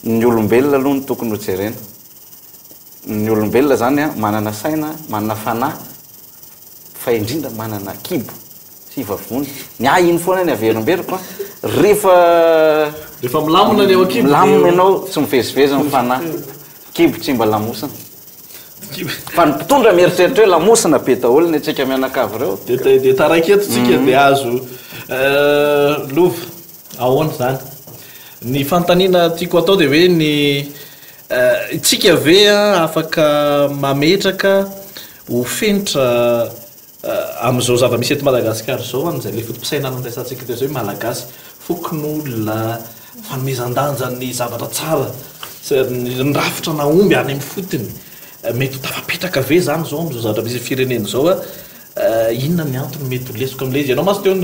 ny olombelona aloha no tokony ho jerena. Ny olombelona izany an, manana saina, manana fanahy, fa indrindra manana kibo sy vavony. Ny ahy iny foana ny averimberiko an, rehefa Rehefa milamina ny ao an-kibo dia. Milamina ianao, tsy mivezivezy ny fanahy. Kibo tsy mba lamosina. Fa ny mpitondra mieritreritra hoe lamosina be daholo ny antsika mianakavy ireo. Dia dia taraiky eto tsika dia azo lova. Ahoana izany? Ny fanontaniana tiako atao dia hoe ny tsika ve afaka mametraka ho fenitra Amin'izao zava-misy eto Madagasikara izao, amin'izay ilay foto-pisainana niraisantsika teo izay hoe Malagasy, fokonolona, fanomezan-danja ny zavatra tsara, ny rafitra nahomby any amin'ny fotony, mety ho tafapetraka ve izany izao amin'izao zavatra misy firenena izao? Inona ny antony mety ho lesoka amin'ilay izy? Ianao mantsy teo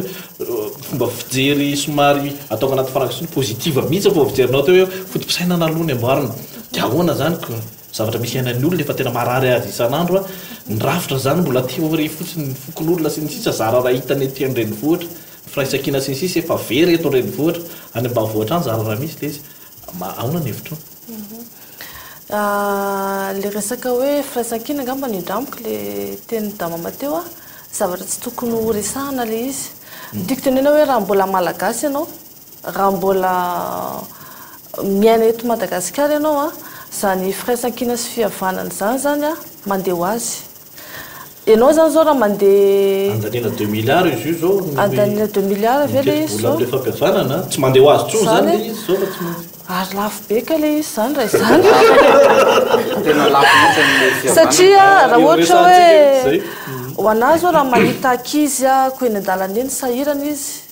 fomba fijery somary ataoko anaty faran'izay positive mihitsy ny fomba fijerinao teo hoe foto-pisainana aloha ny amboarina. Dia ahoana izany ko? Zavatra misy iainan'ny olona efa tena marary azy isan'andro a, ny rafitra zany mbola théorie fotsiny, ny fokonolona sy ny sisa zara raha hitany aty an-drenivohitra, ny firaisankina sy ny sisa efa very eto an-drenivohitra, any ambanivohitra any zara raha misy le izy, ahoana ny hevitrao? Le resaka hoe firaisankina angamba no indramiko le tenin'i Damama teo a, zavatra tsy tokony ho resahana le izy. Ny tiako tenenina hoe raha mbola malagasy ianao, Raha mbola miaina eto Madagasikara ianao an, izany firaisankina sy fihavanana izany izany an, mandeha ho azy. Ianao izany izao raha mandeha. Andaniana deux milliards izy io izao. Andaniana deux milliards ve ilay izy izao? Mbola amin'ilay fampihavanana, tsy mandeha ho azy intsony izany ilay izy izao fa tsy maintsy. Ary lafo be kay ilay izy izany raha izany. Tena lafo mihitsy ny fihavanana. Satria raha ohatra hoe, ho an'ahy izao raha mahita ankizy ahako eny an-dalana eny sahirana izy,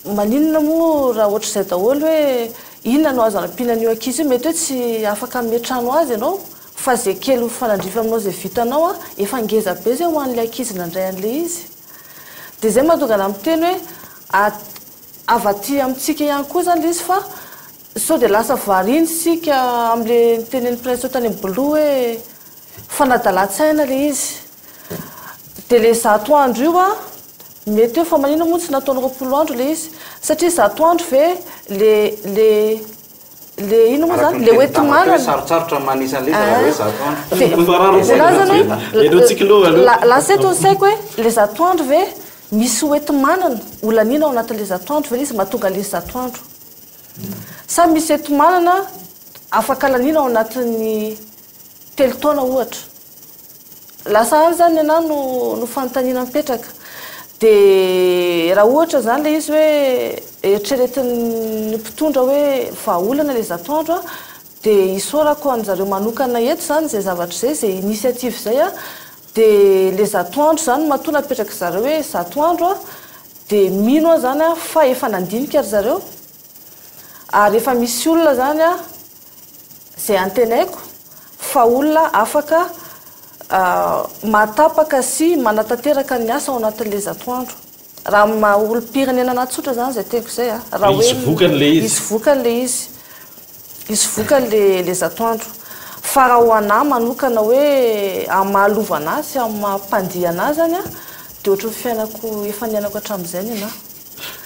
Maninona moa raha ohatr'izay daholo hoe inona no azo anampiana an'io ankizy io, mety hoe tsy afaka hanome trano azy ianao fa ze kely mifanandrify aminao ze vitanao an, efa ngeza be zay ho an'ilay ankizy nandray an'ilay izy. Dia zay mahatonga anah miteny hoe avy aty amintsika ihany koa zany ilay izy fa sao dia lasa variana isika amin'ilay nitenenin'i Prince teo tany amin'ny Blue hoe fanadalan-tsaina ilay izy. Dia ilay zato andro io an. Mety hoe fa maninona moa tsy nataony 20 andro le izy? Satria 100 andro ve le le le inona moa Araka zany? ny Le tenin'i Dama teo hoe hoenti-manana. sarotsarotra ny manisa an'ilay izy raha hoe 100 andro. Dia voalazany hoe la- lasa eto ny saiko hoe le 100 andro ve misy hoenti-manana ho laniana ao anatin'le 100 andro ve le izy mahatonga an'le 100 andro? Sa misy enti-manana afaka laniana ao anatin'ny telo taona ohatra? Lasa any zany ny anah no no fanontaniana mipetraka. De raha ohatra zany le izy hoe eritreretin'ny mpitondra hoe vahaolana le 100 andro a, de isaorako anjareo manokana eto zany zay zavatra zay, zay initiative zay a, de le 100 andro zany matoa napetrak'i zareo hoe 100 andro a, de mino aho zany a fa efa nandinika ry zareo ary efa misy olona zany a izay antenaiko fa olona afaka mahatapaka sy manatanteraka ny asa ao anatin'ilay 100 andro. Raha amin'ny maha olom-pirenena anahy tsotra izany izay teniko izay a, raha hoe Hisy vokany ilay izy. Hisy vokany ilay izy. Hisy vokany ilay ilay 100 andro. Fa raha ho anahy manokana hoe amin'ny maha lova anahy sy amin'ny maha mpandihy anahy izany a, dia ohatran'ny fiainako efa niainako hatramin'izay ny anahy.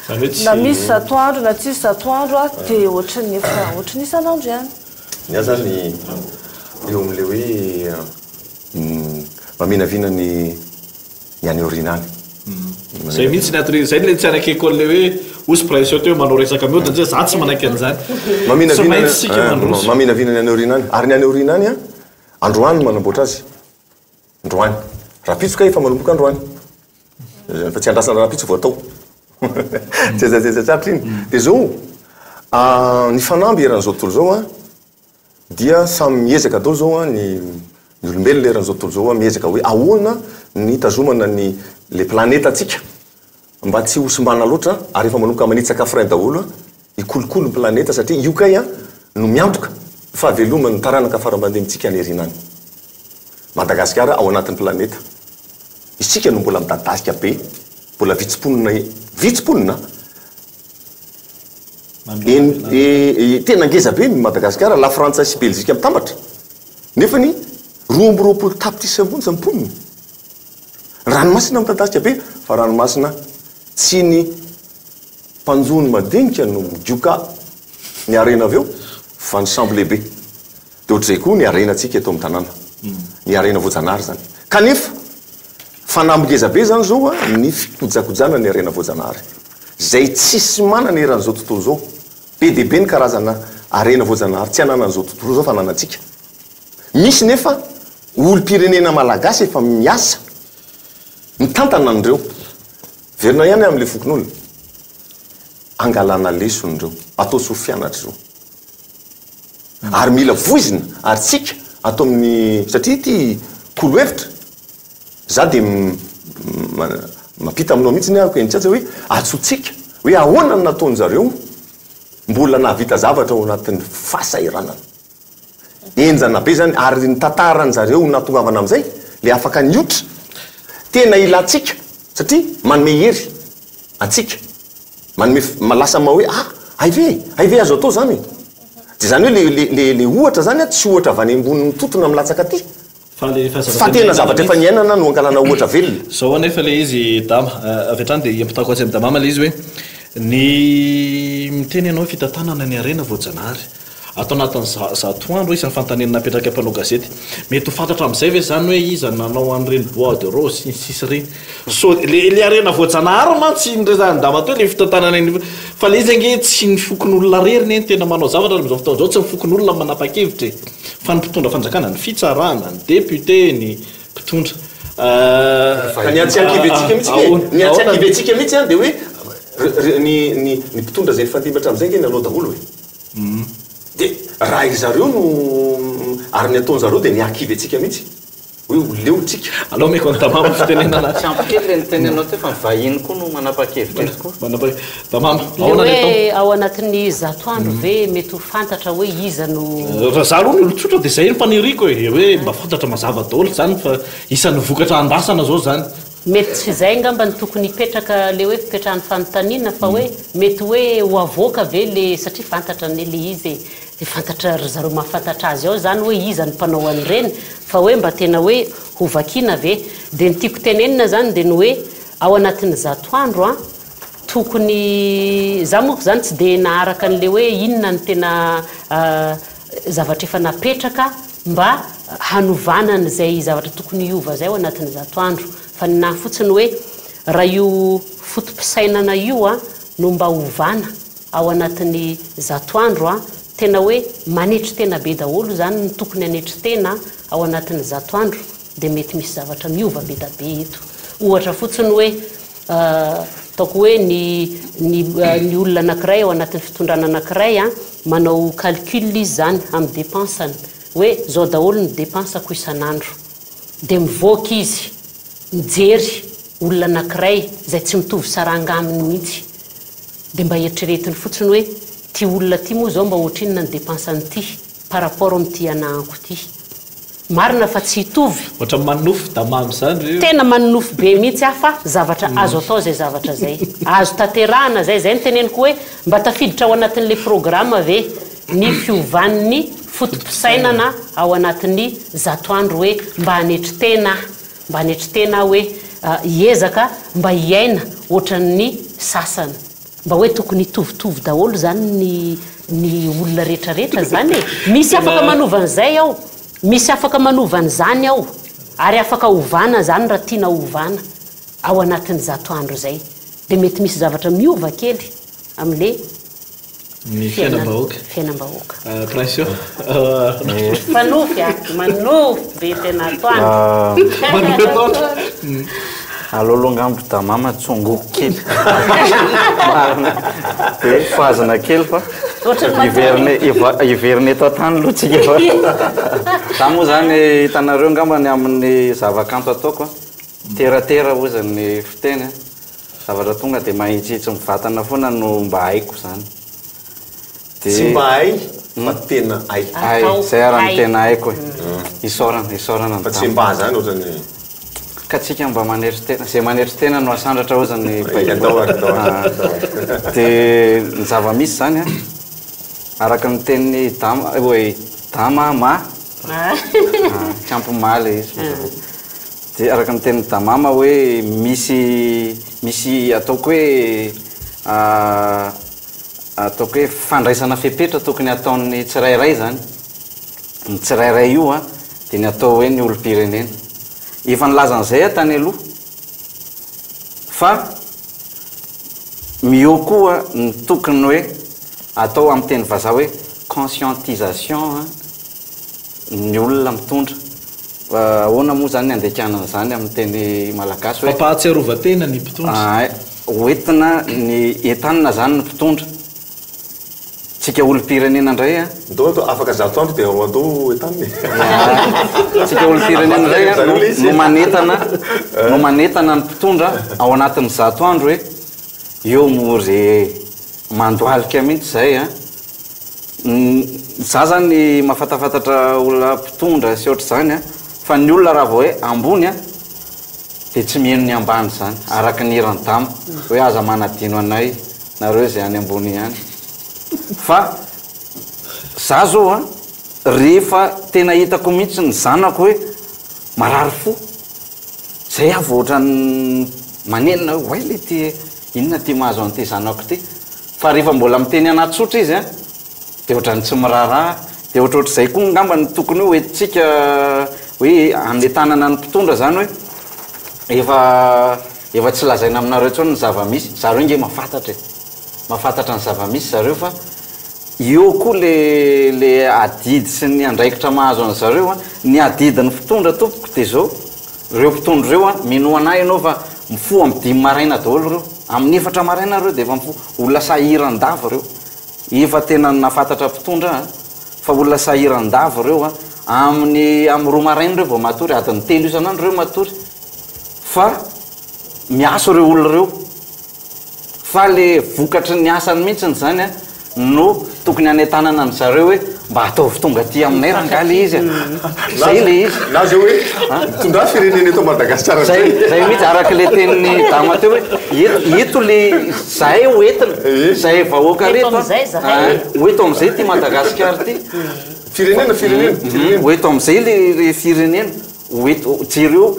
Izany hoe tsy. Na misy 100 andro na tsisy 100 andro a, dia ohatran'ny efa ohatran'ny isan'andro ihany. Ny ahy zany eo amin'ilay hoe maminavina ny ny any aoriana any. Zay mihitsy ny antony, zay le tsy anekeko an'le hoe hozy pression teo manao resaka mihodina zay, za tsy manaiky an'izany. Tsy Maminavina maintsy isika mandroso. maminavina ny any aoriana any. Ary ny any aoriana any an, androany no manamboatra azy. Androany. Rahampitso kay efa manomboka androany. Fa tsy andrasana rahampitso vao atao. Tsetsatsetsa tsara iny. Dia zao, ny fanamby eran'izao tontolo izao an, dia samy miezaka daholo zao an, ny ny olombelona eran'izao tontolo izao an, miezaka hoe ahoana ny hitazomana ny le planeta-ntsika mba tsy ho simbana loatra ary efa manomboka manitsaka frein daholo an, hikolokolo ny planeta satria io kay an no miantoka ny fahaveloman'ny taranaka farambandemintsika any aoriana any. Madagasikara ao anatin'ny planeta. Isika no mbola midadasika be, mbola vitsy mponina, vitsy mponina Eny, tena ngeza be ny Madagasikara, la Frantsa sy Belzika mitambatra, nefany 22 tapitrisa monja ny mponina. Ranomasina midadasika be, fa ranomasina tsy ny mpanjono madinika no migoka ny harena avy eo, fa ny sambo lehibe. Dia ohatr'izay koa ny harenantsika eto amin'ny tanàna. Ny harena voajanahary izany. Kanefa, fanamby ngeza be izany izao ny fikojakojana ny harena voajanahary. Izay tsisy manana eran'izao tontolo izao. Be dia be ny karazana harena voajanahary tsy ananan'izao tontolo izao fa ananantsika. Misy nefa olom-pirenena malagasy efa miasa, mitantana an'ireo. Verina ihany aho amin'ilay fokonolona. Angalana lesona ireo. Atao soa fianatra ireo. Ary mila voizina ary tsika ato amin'ny satria ity kolo hevitra za dia mampita aminao mihitsy aho eny Tsiatsa hoe antsotsika hoe ahoana no nataonjareo mbola nahavita zavatra ao anatin'ny fahasahiranana. Henjana be zany ary ny tantaranjareo nahatongavana amin'izay le afaka niotra tena ilantsika satria manome hery antsika. Manome lasa maha hoe ah hay ve e! Hay ve azo atao zany e! De zany hoe le le le le ohatra zany an tsy ohatra avy any ambony mitontona milatsaka aty Fa le efa fa zavatra tena niainana zavatra efa mihitsy. niainana no angalana ohatra velona. Zao anefa le izy Dama, avy hatrany dia ampitako atsy amin'i Damama le izy hoe ny miteny ianao hoe fitantanana ny harena voajanahary. Ato anatin'ny 100 andro, isan'ny fanontaniana napetraky mpanao gazety. Mety ho fantatra amin'izay ve izany hoe iza no nanao an'ireny bois de rose sy ny sisa ireny? Sao le le harena voajanahary mantsy no resahan'i Dama teo, le fitantanana ny fa le izy ange tsy ny fokonolona irery anie no tena manao zavatra amin'izao fotoana izao, tsy ny fokonolona no manapa-kevitra e! Fa ny mpitondra fanjakana, ny fitsarana, ny député, ny mpitondra. Ka ny antsy ankiventsika mihitsy ange, ny antsy ankiventsika mihitsy an dia hoe ny ny ny mpitondra izay nifandimby hatramin'izay ange nanao daholo e! Dia raha izareo no ary ny ataon'zareo dia miakivy antsika mihitsy hoe ho leo tsika. Alao omeko an'i Damama fitenenana. Tsy ampy kely ilay nitenenao teo fa ny vahiny koa no manapa-kevitra eto koa. Manapa Damama, Le ahoana ny atao? hoe ao anatin'ny 100 andro ve mety ho fantatra hoe iza no. Raha za aloha ny olon-tsotra dia izay no faniriako e, hoe mba fantatra mazava daholo izany fa isan'ny vokatra andrasana izao izany. Mety tsy izay angamba no tokony hipetraka le hoe fipetrahan'ny fanontaniana fa hoe mety hoe ho avoaka ve le satria fantatra anie le izy e, de fantatra ry zareo mahafantatra azy ao zany hoe iza no mpanao an'ireny fa hoe mba tena hoe ho vakiana ve? De ny tiako tenenina zany de ny hoe. Ao anatin'ny zato andro an, tokony, za manko zany tsy dia naharaka an'le hoe inona no tena zavatra efa napetraka mba hanovana an'izay zavatra tokony hiova zay ao anatin'ny zato andro. Fa ny nahy fotsiny hoe raha io foto-pisainana io an no mba ovana ao anatin'ny zato andro an, tena hoe manetry tena be daholo zany ny tokony hanetry tena ao anatin'ny zato andro dia mety misy zavatra miova be da be eto. Ohatra fotsiny hoe ataoko hoe ny ny ny olona anakiray ao anatin'ny fitondrana anakiray an, manao calcul izy zany amin'ny dépense-ny hoe zao daholo ny dépense-ko isan'andro. Dia mivoaka izy mijery olona anakiray izay tsy mitovy saranga aminy mihitsy. Dia mba eritreretiny fotsiny hoe ty olona ty moa zao mba ohatrinona ny dépense-n'ity par rapport amin'ity anahako ty. Marina fa tsy hitovy. Ohatran'ny manonofy damamy izany ve? Tena manonofy be mihitsy aho fa zavatra azo atao izay zavatra izay. Azo tanterahana izay. Izay no teneniko hoe mba tafiditra ao anatin'ilay programa ve ny fiovan'ny foto-pisainana ao anatin'ny zato andro hoe mba hanetry tena aho. Mba hanetry tena aho hoe hiezaka mba hiaina ohatran'ny sasany. Mba hoe tokony hitovitovy daholo izany ny ny olona rehetra rehetra izany e! Misy afaka manova an'izay ao, misy afaka manova an'izany ao, ary afaka ovana izany raha tiana ovana ao anatin'ny zato andro izay. Dia mety misy zavatra miova kely amin'le Ny fiainam-bahoaka. Fiainam-bahoaka. Prince io. Mpanofy a! Manofy be tena atoandro. Manofy atoandro. Aleo aloha angamba Damama tsongoko kely. Marina. Dia fahazana kely fa hiverina hiverina eto an-tany aloha tsika fa. Za moa zany hitanareo angamba ny amin'ny zavakanto ataoko a. Teratera hozy ny fiteny a. Zavatra tonga dia mahitsihitsy mivatana foana no mba haiko izany. Dia Tsy mba hay fa tena hay. Hay, izay ara no tena haiko e. Isaorana, isaorana ny Fa tsy mba zany ohatran'ny. Ka tsika mba manetry tena, izay manetry tena no asandratra hozy ny Baiboly. Andao ary, andao ary, andao ary. Dia ny zava-misy izany an, araka ny tenin'i Dama, oe Dama ma, tsy ampy ma ilay izy. Dia araka ny tenin'i Damama hoe misy misy ataoko hoe ataoko hoe fandraisana fepetra tokony hataon'ny tsirairay izany. Ny tsirairay io an, dia ny atao hoe ny olom-pirenena. Efa nilaza an'izay aho tany aloha fa mihoa koa ny tokony hoe atao amin'ny teny vazaha hoe conscientisation ny olona mitondra. Ahoana moa izany ny handikana an'izany amin'ny teny malagasy hoe. Fampahatsiarovan-tena ny mpitondra. Ahay, hoentina ny entanina izany ny mpitondra. Tsika olom-pirenena indray an. Ndao atao afaka zato andro dia andao ho entanina e. Tsika olom-pirenena indray an no manentana no manentana ny mpitondra ao anatin'ny zato andro hoe eo moa re mandohalika mihitsy izay an. Za zany mahafatafantatra olona mpitondra sy ohatr'izany an, fa ny olona raha vao hoe ambony an, dia tsy miheno ny ambany izany, araka ny hiran'i Dama hoe aza manadino anay nareo izay any ambony ihany. Fa za zao an, rehefa tena hitako mihitsy ny zanako hoe marary fo, zay aho vao ohatran'ny manenina hoe oay le ty inona ty mahazo an'ity zanako ity. Fa rehefa mbola miteny anahy tsotra izy an, dia ohatran'ny tsy miraharaha. Dia ohatrohatr'izay koa angamba no tokony hoe hoentintsika hoe hanentanana ny mpitondra izany hoe efa efa tsy lazaina aminareo intsony ny zava-misy. Zareo ange mahafantatra e! Mahafantatra ny zava-misy zareo fa eo koa le le adidy sy ny andraikitra mahazo an'zareo an. Ny adidin'ny mpitondra tompoko dia izao. Ireo mpitondra ireo an, minoa anah ianao fa mifoha amin'ny dimy maraina daholo ireo, amin'ny efatra maraina ireo dia efa mifoha, olona sahiran-dava ireo, efa tena nahafantatra mpitondra aho an, fa olona sahiran-dava ireo an, amin'ny amin'ny roa maraina ireo vao matory, adiny telo isan'andro ireo matory, fa miasa ireo olona ireo. Fa le vokatry ny asany mintsiny zany a no tokony hanentanana an zareo hoe mba ataovy tonga aty aminay rangaha le izy a! Zay le izy. Na zao hoe mitondrà firenena eto Madagasikara Zay zay mihitsy araka le tenin'i Dama teo hoe eto eto le zahay ho entina, zahay vahoaka Eto reto amizay zahay. a, ho eto amizay ty Madagasikara ty. Firenena, firenena, firenena. Ho eto amizay le le firenena. Ho eto, jereo,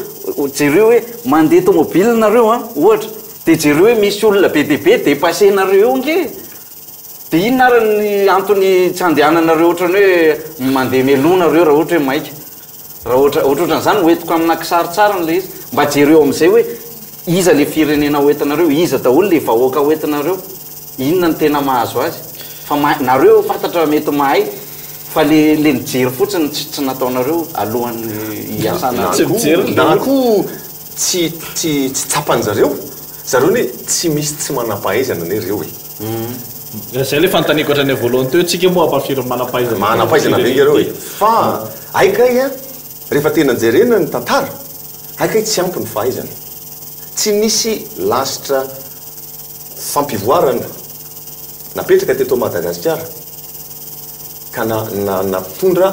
Jereo hoe mandeha tomobile nareo an, ohatra, dia jereo hoe misy olona be dia be depasser-nareo eo ange e! Dia inona ary ny antony tsy andehananareo ohatran'ny hoe mandeha mialoha nareo raha ohatra hoe maika? Raha ohatra, ohatrohatran'izany hoentiko amina kisarintsariny ilay izy. Mba jereo amin'izay hoe iza ilay firenena hoentinareo, iza daholo ilay vahoaka hoentinareo, inona no tena mahazo azy. Fa ma- nareo fantatra mety mahay fa le le mijery fotsiny tsy tsy nataonareo alohan'ny hiasana. Na koa, na koa tsy tsy tsy tsapan-jareo, zareo anie tsy misy tsy manam-pahaizana anie reo e. Zay le fanontaniako hatrany am-voalohany teo, tsika moa ampahafirin'ny manam-pahaizana Manam-pahaizana ve nge reo e? Fa hay kay an, rehefa tena jerena ny tantara, hay kay tsy ampy ny fahaizana. Tsy nisy lasitra fampivoarana napetraka teto Madagasikara ka na na nampitondra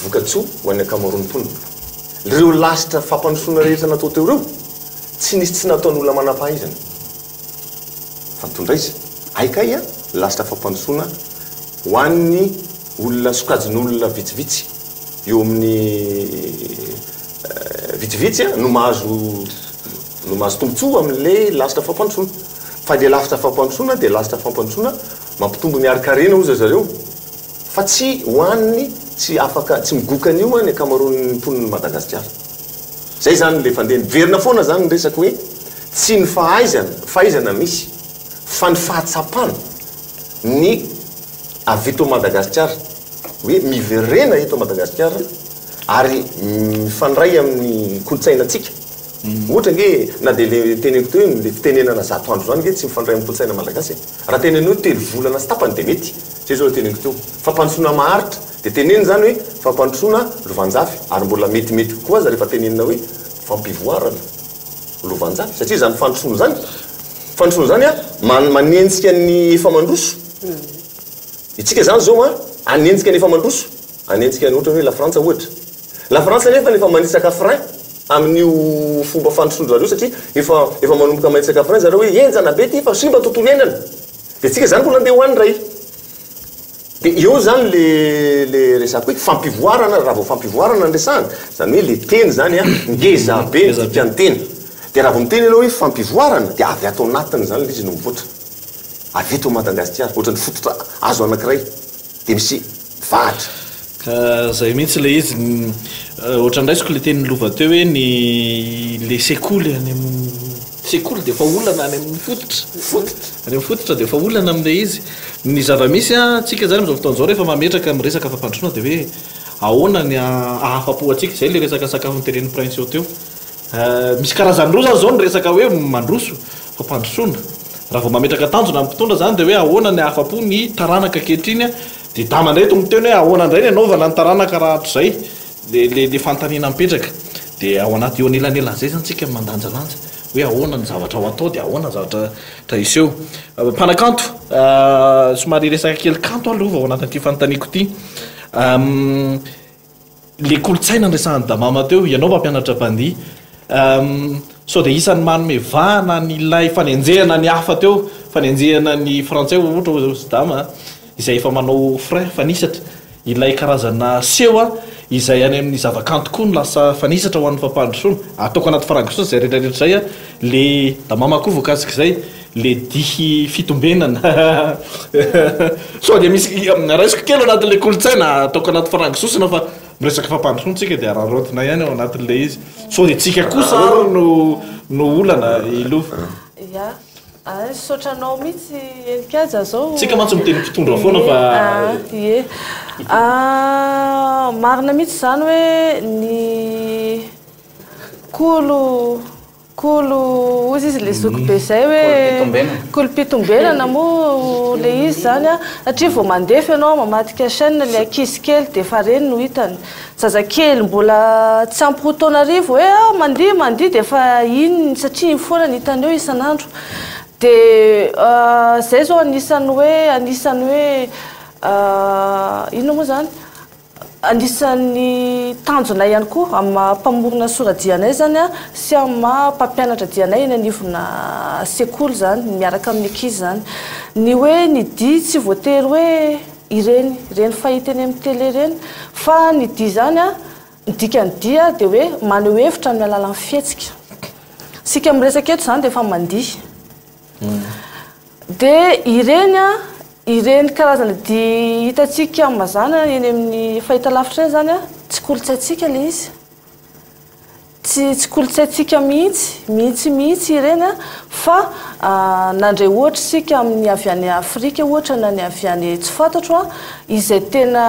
vokatsoa ho an'ny ankamaroan'ny mponina. Ireo lasitra fampandrosoana rehetra natao teo ireo, tsy nisy tsy nataon'olona manam-pahaizana. Fa nitondra aiza? Hay kay an, lasitra fampandrosoana ho an'ny olona sokajin'olona vitsivitsy eo amin'ny vitsivitsy no mahazo no mahazo tombontsoa amin'ilay lasitra fampandrosoana. Fa ilay lasitra fampandrosoana dia lasitra fampandrosoana mampitombo ny harin-karena hozy zareo fa tsy ho an'ny tsy afaka tsy migoka an'io ny ankamaroan'ny mponin'i Madagasikara. Zay zany le fandeha. Miverina foana zany ny resaka hoe tsy ny fahaizana, fahaizana misy fa ny fahatsapana ny avy eto Madagasikara hoe miverena eto Madagasikara ary mifandray amin'ny kolontsainantsika. Ohatra ange na dia le teneniko teo hoe le fitenenana zato andro zany ange tsy mifandray amin'ny kolontsaina malagasy e. Raha tenenina hoe telo volana sy tapany dia mety. Zay zao le teneniko teo. Fampandrosoana maharitra. Dia tenenina izany hoe fampandrosoana lovanjafy ary mbola metimety kokoa aza rehefa tenenina hoe fampivoarana lovanjafy satria izany fandrosoana izany, fandrosoana izany an, man- manenjika ny efa mandroso. Itsika izany izao an, hanenjika ny efa mandroso, hanenjika ny ohatra hoe la Frantsa ohatra. La Frantsa nefa efa manitsaka frein amin'io fomba fandrosoan-dry zareo satria efa efa manomboka manitsaka frein zareo hoe henjana be ity fa simba tontolo iainana. Dia tsika izany mbola andeha ho any indray. Dia eo izany le le resako hoe fampivoarana, raha vao fampivoarana no resahana, izany hoe le teny izany an, ngeza be ny dikan'ny teny. Dia raha vao miteny ianao hoe fampivoarana dia avy ato anatiny izany ilay izy no mivoatra. Avy eto Madagasikara, ohatran'ny fototra hazo anankiray dia misy vahatra. Ka zay mihitsy ilay izy, ohatran'ny raisiko ilay tenin'i Lova teo hoe ny le sekoly any amin'ny sekoly dia efa olana any amin'ny fototra, fototra, any amin'ny fototra dia efa olana amin'ilay izy. Ny zava-misy an, tsika izany amin'izao fotoana izao rehefa mametraka miresaka fampandrosoana dia hoe ahoana ny ahafa-po antsika, izay ilay resaka sakafo notenenin'i Prince eo teo. Misy karazany roa izany izao ny resaka hoe mandroso, fampandrosoana. Raha vao mametraka tanjona ny mpitondra izany dia hoe ahoana ny ahafa-po ny taranaka ankehitriny Dia dama indray to miteny hoe ahoana indray ny anaovana ny taranaka rahatrizay? Le le le fanontaniana mipetraka. Dia ao anaty eo anelanelan'izay izany tsika mandanjalanja hoe ahoana ny zavatra ho atao dia ahoana ny zavatra tra hiseho. Mpanakanto, somary hiresaka kely kanto aho aloha vao ao anatin'ity fanontaniako ity. Le kolontsaina niresahan'i Damama teo, ianao mpampianatra mpandihy, sao dia isan'ny manome vahana an'ilay fanenjehana ny hafa teo, fanenjehana ny frantsay ohatra hoy Dama, izay efa manao frein fanisatra, ilay karazana seho izay any amin'ny zavakanto koa no lasa fanisatra ho an'ny fampandrosoana, ataoko anaty farangososa izay rehetra rehetra izay, le Damama koa voakasik'izay. Le dihy fitombenana sao dia misy raisiko kely anatin'ilay kolontsaina ataoko anaty farango sosona fa miresaka fampandrosoana tsika dia araraotina ihany ao anatin'ilay izy sao dia tsika kosa ary no no olana i Lova. Ya, ay misaotra anao mihitsy Heninkaja zao. Tsika mantsy miteny mpitondra foana fa. Ie, marina mihitsy izany hoe ny kolo Kolo hozy izy le zoky be zay hoe kolom-pitombenana moa le izy zany a, satria vao mandefa ianao mamadika chaîne le ankizy kely de efa reny no hitany, zazakely mbola tsy ampy roa taona arivo hoe ah mandihy mandihy de efa iny satria iny foana no hitany eo isan'andro, de zay zao anisan'ny hoe anisan'ny hoe inona moa zany Anisan'ny tanjonay ihany koa amin'ny maha mpamorona sora-dia anay izany sy amin'ny maha mpampianatra dia anay eny anivona sekoly izany miaraka amin'ny ankizy izany. Ny hoe ny dihy tsy voatery hoe ireny ireny fahita eny amin'ny télé ireny fa ny dihy izany. Ny dikan'ny dihy dia hoe maneho hevitra amin'ny alalan'ny fihetsika. Isika miresaka eto izany dia efa mandihy. Dia ireny an, ireny karazana dihy hitantsika mazàna eny amin'ny fahitalavitra ireny izany an, tsy kolontsaintsika ilay izy. Tsy tsy kolontsaintsika mihitsy, mihitsy mihitsy ireny an, fa nandre ohatra isika amin'ny avy any Afrika ohatra na ny avy any tsy fantatro an, izay tena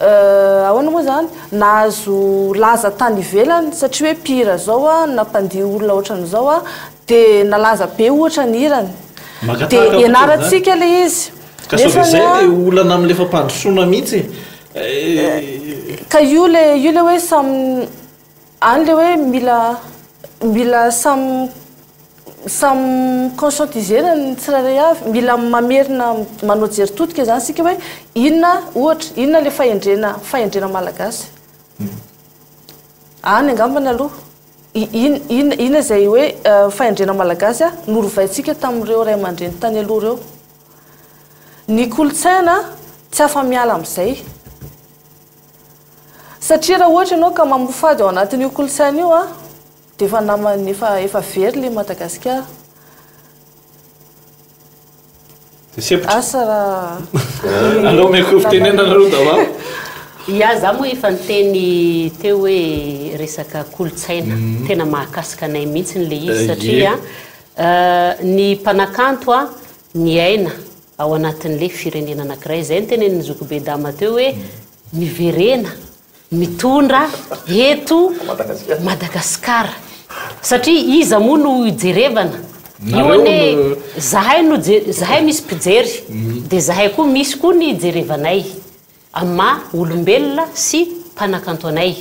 ahoana moa izany, nahazo laza tany ivelany satria hoe mpihira zao an, na mpandihy olona ohatran'izao an, dia nalaza be ohatra ny hirany. Maka Dia tahaka fotsiny izany. ianarantsika ilay izy. Ka sao dia Nefany izay an. ilay olana amin'ilay fampandrosoana mihitsy e. Ka io le io le hoe samy any le hoe mila mila samy samy conscientiser-na ny tsirairay avy, mila mamerina manao jery todika zany isika hoe inona ohatra inona le fahendrena fahendrena malagasy. Any angambany aloha i- inona inona izay hoe fahendrena malagasy norovaintsika tamin'ireo ray aman-dreny tany aloha ireo. Ny kolontsaina tsy afa-miala amin'izay. Satria raha ohatra ianao ka mamofady ao anatin'io kolontsaina io an, dia efa naman'ny efa efa very ilay Madagasikara. Dia sempotra. Asa raha. Aleo omeko fitenenana aloha Dama. Ya, za moa efa niteny teo hoe resaka kolontsaina, tena mahakasika anay mihitsy ilay izy satria ny mpanakanto an, miaina ao anatin'le firenena anakiray. Izay no tenenin'i Zokibe Dama teo hoe miverena mitondra eto Madagasikara. Satria iza moa no hijerevana? Io anie zahay no zahay misy mpijery dia zahay koa misy koa ny hijerevanay amin'ny maha olombelona sy mpanakanto anay.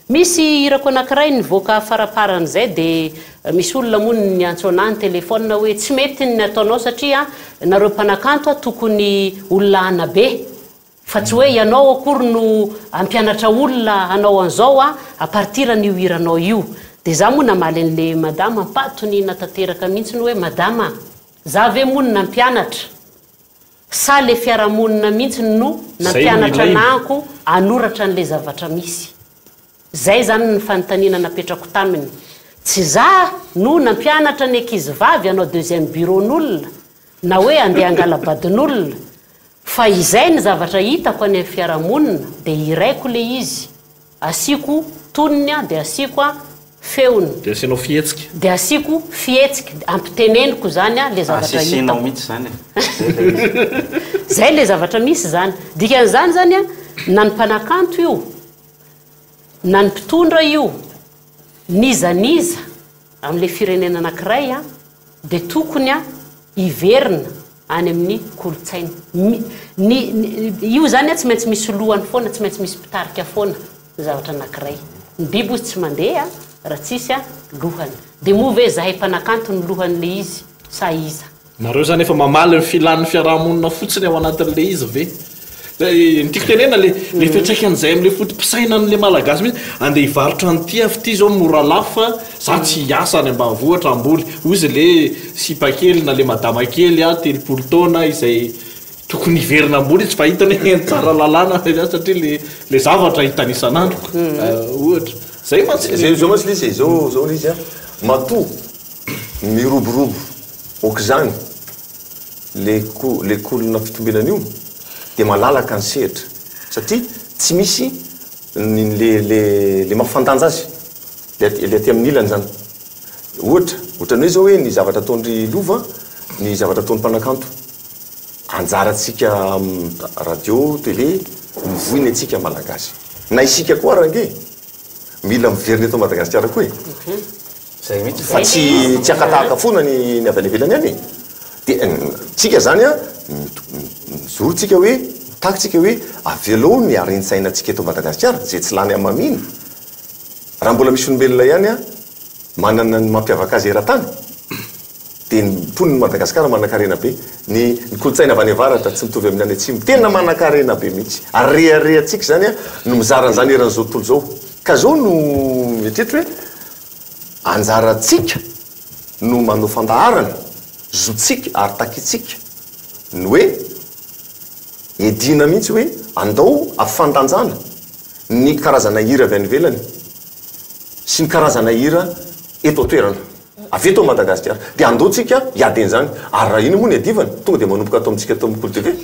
Misy hirako anakiray nivoaka faraparany izay dia misy olona moa niantso anah ny-telephone hoe tsy mety ny ataonao satria nareo mpanakanto a tokony olona hanabe fa tsy hoe ianao akory no hampianatra olona hanao an'izao a à partir an'io hiranao io. Dia za moa namaly an'le madama am-pahatoniana tanteraka mihitsiny hoe madama za ve moa no nampianatra Sa le fiarahamonina mihitsy no Zay no nampianatra ilaina. anahako hanoratra an'le zavatra misy? Zay zany ny fanontaniana napetrako taminy. Tsy za no nampianatra ny ankizy vavy hanao deuxième bureau-n'olona na hoe handeha hangala-badin'olona fa izay ny zavatra hitako any amin'ny fiarahamonina de hiraiko le izy. Asiako tonony aho dia asiako a feony. Dia asianao fihetsika. Dia asiako fihetsika, ampiteneniko izany a le zavatra Asesenao hitako. mihitsy izany e. Zay ilay izy. Zay le zavatra misy izany. Dikan'izany izany a, na ny mpanakanto io, na ny mpitondra io, n'iza n'iza amin'ilay firenena anankiray a, dia tokony a hiverina any amin'ny kolontsaina. Mi, ny, ny, io izany a tsy maintsy misy lohany foana, tsy maintsy misy mpitarika foana ny zavatra anankiray. Ny biby hozy tsy mandeha raha tsisy a lohany. Dia moa ve zahay mpanakanto ny lohan'ilay izy sa iza? Nareo zany efa mamaly ny filan'ny fiarahamonina fotsiny ao anatin'ilay izy ve? Ny tiako tenenina le le fiantraikan'izay amin'le foto-pisainan'le malagasy mihitsy, andeha hivarotra an'ity aho f'ity zao mora lafo fa za tsy hiasa any ambanivohitra hamboly, hoy izy le sipa kely na le madama kely a 30 taona izay tokony hiverina hamboly izy fa hitany hoe eny Tsaralalàna satria le le zavatra hitany isan'andro ohatra. Zay mantsy le. Zay zao mantsy le izy e, zao zao le izy a, matoa miroborobo oak'izany le ko le kolona fitombenana io dia malalaka ny sehatra satria tsy misy ny le le le mampifandanja azy le aty le aty amin'ny ilany zany. Ohatra, ohatran'ny hoe zao hoe ny zavatra ataon-dry Lova, ny zavatra ataon'ny mpanakanto. Anjarantsika radio, télé, mivoy ny antsika Malagasy. Na isika koa ary ange mila miverina eto Madagasikara koa e. Zay mihitsy. Fa tsy tsy haka-tahaka foana ny ny avy any ivelany any e. Dia tsika zany an, mijoro tsika hoe, mitaky tsika hoe avelao ny haren-tsainantsika eto Madagasikara, izay tsy lany hamamiana. Raha mbola misy olombelona ihany an, manana ny mampiavaka azy eran-tany, dia ny mponin'i Madagasikara manan-karena be. Ny ny kolontsaina avy any avaratra tsy mitovy amin'ny any atsimo. Tena manan-karena be mihitsy. Ary reharehantsika izany an, no mizara an'izany eran'izao tontolo izao. Ka izao no mieritreritra hoe, anjarantsika no manao fandaharana, zontsika ary takintsika ny hoe iadiana mihitsy hoe andao afandanjana. ny karazana hira avy any ivelany sy ny karazana hira eto an-toerana, avy eto Madagasikara. Dia andao tsika hiady an'izany. Ary raha iny moa ny adivana, tonga dia manomboka ato amintsika ato amin'ny Kolo TV.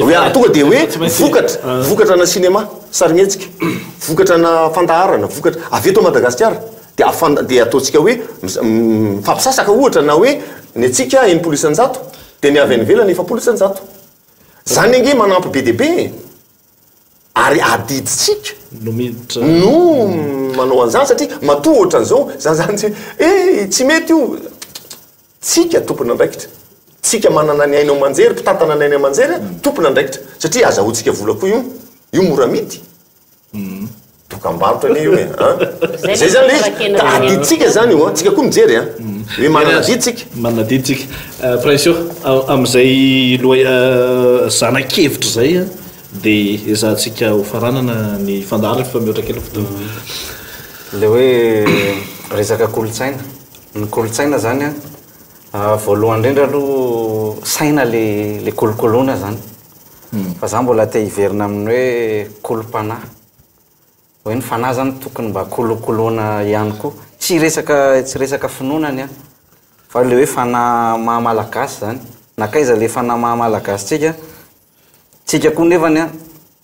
Hoe tonga dia hoe vokatra, vokatra ana cinéma, sarimihetsika, vokatra ana fandaharana, vokatra avy eto Madagasikara. Dia afan- dia ataontsika hoe mifampisasaka ohatra na hoe ny antsika 60%, dia ny avy any ivelany 40%. Izany ange manampy be dia be e! Ary adidintsika no miditra no manao an'izany satria matoa ohatran'izao, za zany tsy hoe eh tsy mety io, tsika tompon'andraikitra, tsika manana ny haino aman-jery, mpitantana ny haino aman-jery tompon'andraikitra satria azahoantsika vola koa io, io mora amidy. Dokambarotra anie io e an! Zay zany le izy, ka adidintsika zany io an, tsika koa mijery an, hoe manana adidy tsika. Manana adidy tsika. Prince ô, amin'izay loha zana-kevitra izay an, dia ezahantsika ho faranana ny fandaharana fa mihoatra kely ny fotoana. Le hoe resaka kolontsaina, ny kolontsaina zany an, voalohany indrindra aloha saina le le kolokoloina zany. Fa za mbola te hiverina amin'ny hoe kolom-panahy. Hoe ny fanahy zany tokony mba kolokoloina ihany koa. Tsy resaka tsy resaka finoana ny ahy. Fa le hoe fanahy maha malagasy zany. Nankaiza le fanahy maha malagasy tsika? Tsika koa nefany an,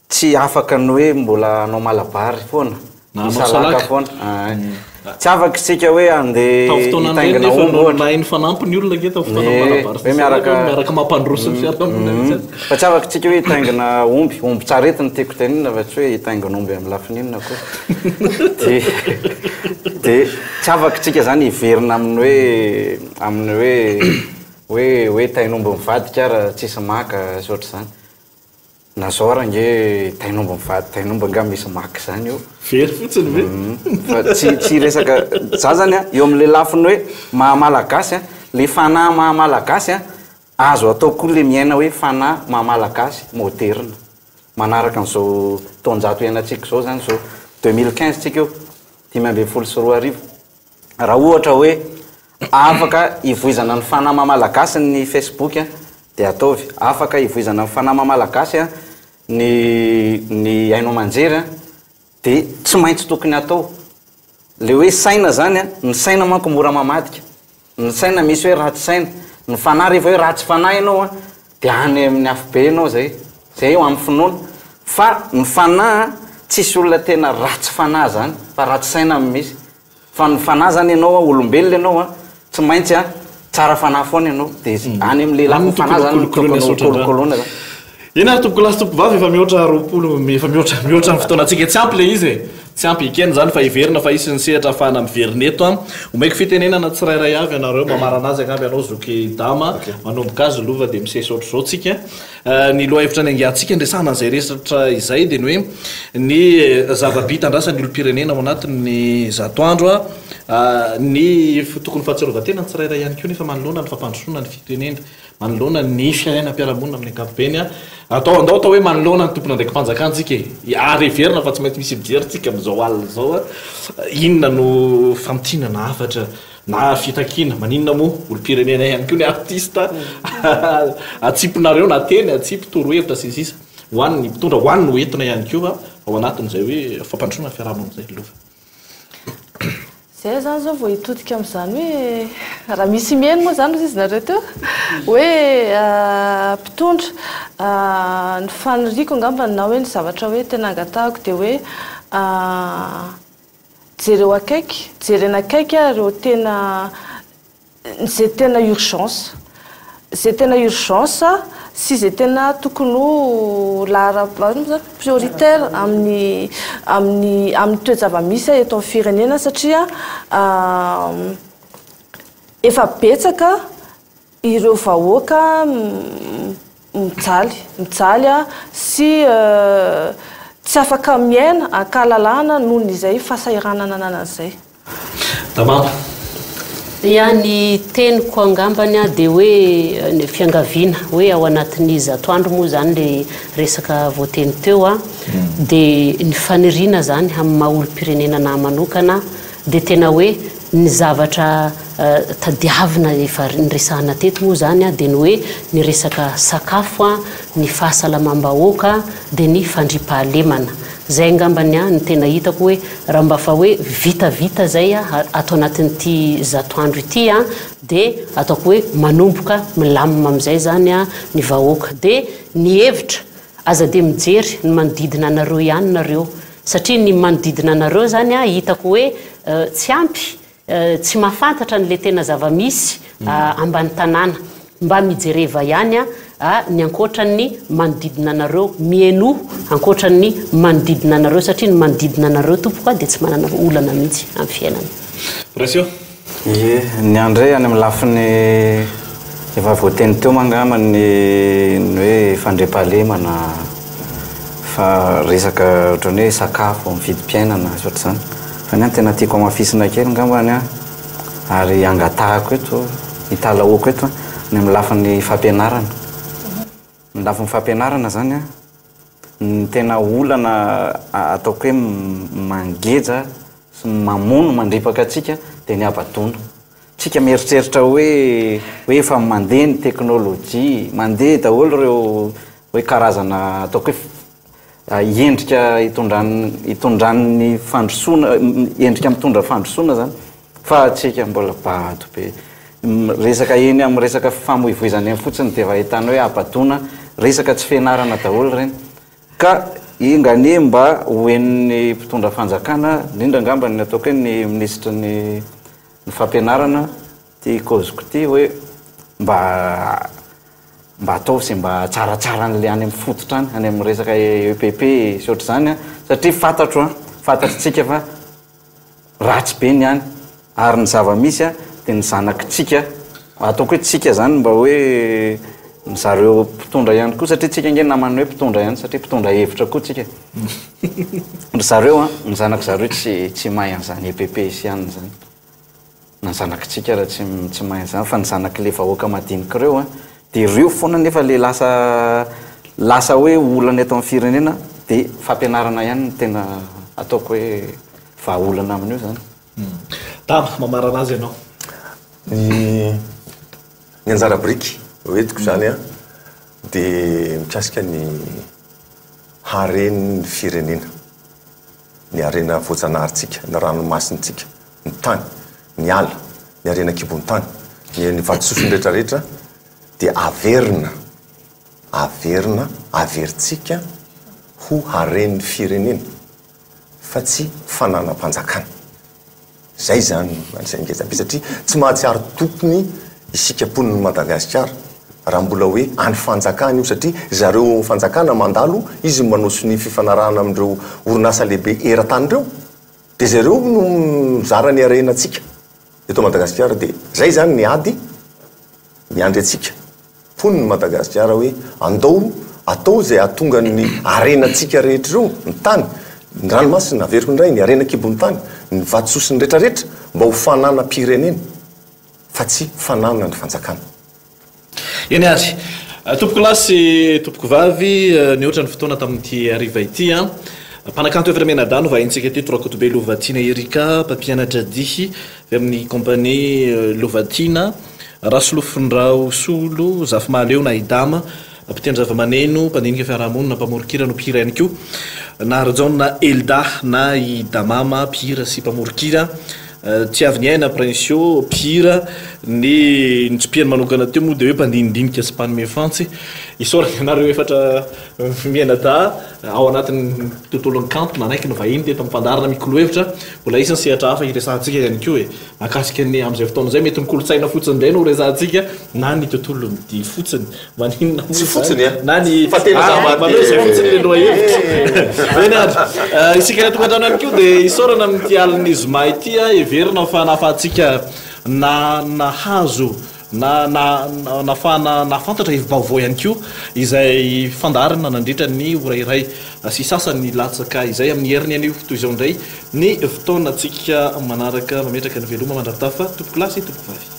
tsy afaka ny hoe mbola hanao malabary foana. Na hanao Hisalaka salaka. foana. Tsy afaka isika hoe handeha Tamin'ny fotoana ireny hitaingina nefa omby no ohatra. nahay nifanampy ny olona ange tamin'ny fotoana Ie, malabary sy hoe miaraka salaka, miaraka mampandroso ny fiarahamonina mihitsy aza. Fa tsy afaka isika hoe hitaingina omby, omby tsarety no tiako tenenina fa tsy hoe hitaingina omby amin'ny lafiny inona akory. Dia dia tsy afaka isika izany hiverina amin'ny hoe amin'ny hoe hoe hoe tain'omby mivadika ary tsisy maka sy ohatr'izany. Na zao ary ange tain'omby mivady tain'omby angaha misy maka izany eo. Very fotsiny ve? Fa tsy tsy resaka za zany a eo amin'le lafiny hoe maha malagasy a, le fanahy maha malagasy a, azo atao koa le miaina hoe fanahy maha malagasy moderina. Manaraka an'izao taonjato iainantsika izao zany izao 2015 tsika io, 2015. Raha ohatra hoe afaka hivoizana ny fanahy maha malagasy ny Facebook dia ataovy. Afaka hivoizana ny fanahy maha malagasy ny ny haino aman-jery dia tsy maintsy tokony hatao. Le hoe saina zany, ny saina manko mora mamadika. Ny saina misy hoe ratsy saina. Ny fanahy rehefa hoe ratsy fanahy ianao dia any amin'ny afobe ianao zay. Zay eo amin'ny finoana. Fa ny fanahy tsisy olona tena ratsy fanahy zany fa ratsy saina no misy. Fa ny fanahy zany ianao olombelona ianao tsy maintsy tsara fanahy foana ianao dia any amin'ny lafiny fanahy zany no tokony ho kolokoloina zany. Eny ary tompokolahy sy tompokovavy efa mihoatra 20 efa mihoatra mihoatra ny fotoanantsika tsy ampy ilay izy e! Tsy ampy ekena izany fa heverina fa hisy ny sehatra ahafahana miverina eto an! Omeko fitenenana tsirairay avy ianareo mamarana azy angamba ianao zoky Dama manomboka azy lova dia misesy ohatr'izao tsika. Ny lohahevitra niaingantsika niresahana an'izay resatra izay dia ny hoe ny zava-bita andrasan'ny olom-pirenena ao anatin'ny zato andro, ny tokony fahatsiarovan-tena ny tsirairay ihany koa nefa manoloana ny fampandrosoana ny firenena, manoloana ny fiainam-piarahamonina amin'ny ankapobeny. Atao andao atao hoe manoloana ny tompon'andraiki-panjakana isika e! Ary heverina fa tsy maintsy misy mijery isika amin'izao alina izao, inona no famintinana hafatra Na fitakiana, maninona moa? Olom-pirenena ihany koa ny artista, atsipinareo na teny, atsipy torohevitra sy ny sisa ho an'ny mpitondra, ho an'ny hoentina ihany koa ao anatin'izay hoe fampandrosoana ny fiarahamonina izay. Lova. Zay zany zao vao hitodika amin'izany hoe raha misy mihaino moa zany hozy izy nareo teo hoe mpitondra ny faniriako angambany na hoe ny zavatra hoe tena angatahako dia hoe Jereo akaiky, jerena akaiky ireo tena, izay tena urgence. Izay tena urgence sy izay tena tokony ho laharam-pahamehana, inona moa izany, prioritaire amin'ny, amin'ny, amin'ny toe-java-misy eto amin'ny firenena satria efa betsaka ireo vahoaka mijaly, mijaly sy tsy afaka miaina an-kalalahana noho ny izay fahasahiranana ananany izay. Tamama. Ya, ny teniko angambany dia hoe ny fiangaviana hoe ao anatin'ny zato andro moa izany le resaka voateny teo dia ny faniriana izany amin'ny maha olom-pirenena anahy manokana dia tena hoe Ny zavatra tadiavina efa niresahana teto moa izany dia ny hoe ny resaka sakafo, ny fahasalamam-bahoaka dia ny fandriampahalemana. Zay angamba ny ahy no tena hitako hoe raha mba fa hoe vitavita zay ato anatin'ity zato andro ity an, dia ataoko hoe manomboka milamina amin'izay zany ny vahoaka. Dia ny hevitra, aza dia mijery ny manodidina anareo ihany nareo, satria ny manodidina anareo zany hitako hoe tsy ampy Tsy mahafantatra an'ilay tena zava-misy ambany tanàna. Mba mijereva ihany ny ankoatran'ny manodidina anareo. Mihainoa ankoatran'ny manodidina anareo satria ny manodidina anareo tompoko dia tsy manana olana mihitsy amin'ny fiainana. Ratio. Ie, ny ahy indray any amin'ny lafiny efa voateny teo angamba ny ny hoe fandriampahalemana fa resaka ohatran'ny hoe sakafo, ny vidim-piainana sy ohatr'izany. Fa ny ahy tena tiako hamafisina kely ngambany an, ary angatahako eto, italahoako eto ny amin'ny lafiny fampianarana. Ny lafiny fampianarana zany an, ny tena olana ataoko hoe mangeja sy mamono, mandripaka antsika dia ny habadoana. Tsika mieritreritra hoe hoe efa mandeha ny teknolojia, mandeha daholo ireo hoe karazana ataoko hoe endrika itondran itondran'ny fandrosoana, endrika mitondra fandrosoana zany fa tsika mbola bado be. Resaka eny amin'ny resaka fifamoivoizana eny fotsiny dia efa ahitana hoe habadoana, resaka tsy fianarana daholo ireny. Ka enga anie mba ho henon'ny mpitondra fanjakana, indrindra angamba ny ataoko hoe ny minisitry ny ny fampianarana ity kaoziko ity hoe mba mba ataovy izay mba hahatsaratsara an'ilay any amin'ny fototra any, any amin'ny resaka EPP sy ohatr'izany an, satria fantatro an, fantatritsika fa ratsy be ny any ary ny zava-misy an dia ny zanakitsika, ataoko hoe tsika izany mba hoe ny zareo mpitondra ihany koa satria tsika ange naman'ny hoe mpitondra ihany satria mpitondra hevitra koa tsika e, ry zareo an, ny zanaky zareo tsy tsy mahay an'izany EPP sy anona izany. na ny zanakitsika ara tsy tsy mahay an'izany fa ny zanak'le vahoaka madinika ireo an, dia ireo foana nefa le lasa lasa hoe olana eto amin'ny firenena dia fampianarana ihany no tena ataoko hoe vahaolana amin'io zany. Dama, mamarana azy ianao. Ny ny anjara biriky hoentiko izany an dia mikasika ny haren'ny firenena. Ny harena voajanaharintsika, ny ranomasintsika, ny tany, ny ala, ny harena an-kibon'ny tany, ny ny vatosofiny rehetra rehetra dia averina, averina, averintsika ho haren'ny firenena fa tsy fananam-panjakana. Zay izany no anisan'ny ngeza be satria tsy mahatsiaro tompony isika mponin'i Madagasikara raha mbola hoe any fanjakana io satria zareo ao fanjakana mandalo izy no manao sonia fifanarahana amin'ireo orinasa lehibe eran-tany ireo dia zareo no mizara ny harenantsika eto Madagasikara dia zay izany ny ady miandry antsika mponin'i Madagasikara hoe andao atao izay hahatonga ny harenantsika rehetra ireo, ny tany, ny ranomasina, averiko indray, ny harena an-kibon'ny tany, ny vatososiny rehetrarehetra mba ho fananam-pirenena fa tsy fananan'ny fanjakana. Eny ary. Tompokolahy sy tompokovavy, nihoatra ny fotoana tamin'ity hariva ity an. Mpanakanto Efra Mianadahy no vahintsika teto, Rakotobe Lovatiana Erica, mpampianatra dihy avy amin'ny Compagnie Lovatiana. Rasolofondraosolo, Zafimahaleo na i Dama, mpitendry zavamaneno, mpandinika fiarahamonina, mpamoron-kira no mpihira ihany koa. Naharijaona Elda na i Damama, mpihira sy mpamoron-kira. Tiaviniaina Princio, mpihira. Ny nitsipihany manokana teo moa dia hoe mpandinidinika sy mpanome fantsy. Isaorana anareo efatra mianadahy ao anatin'ny tontolon'ny kanto nanaiky ny vahiny teto amin'ny fandaharana Mikolo Hevitra. Mbola hisy ny sehatra hafa hiresahantsika ihany koa e. Mahakasika ny amin'izay fotoana izay, mety ny kolontsaina fotsiny indray no resahantsika na ny tontolon'ny dihy fotsiny. Maninona moa Tsy izany? fotsiny a! Na ny Fa tena ah, zava-dehibe. manao izay fotsiny ilay lohahevitra. Eny ary. Eh, isika any an-tokantrano ihany koa dia isaorana amin'ity alin'ny zoma ity, heverina fa nahafahantsika na nahazo na na nahafahana nahafantatra hevi-baovao ihany koa izay fandaharana nandritra ny ora iray sy sasany latsaka izay amin'ny heriny anio toy izao indray ny fotoanantsika manaraka mametraka ny veloma mandra-pitafa tompokolahy sy tompokovavy.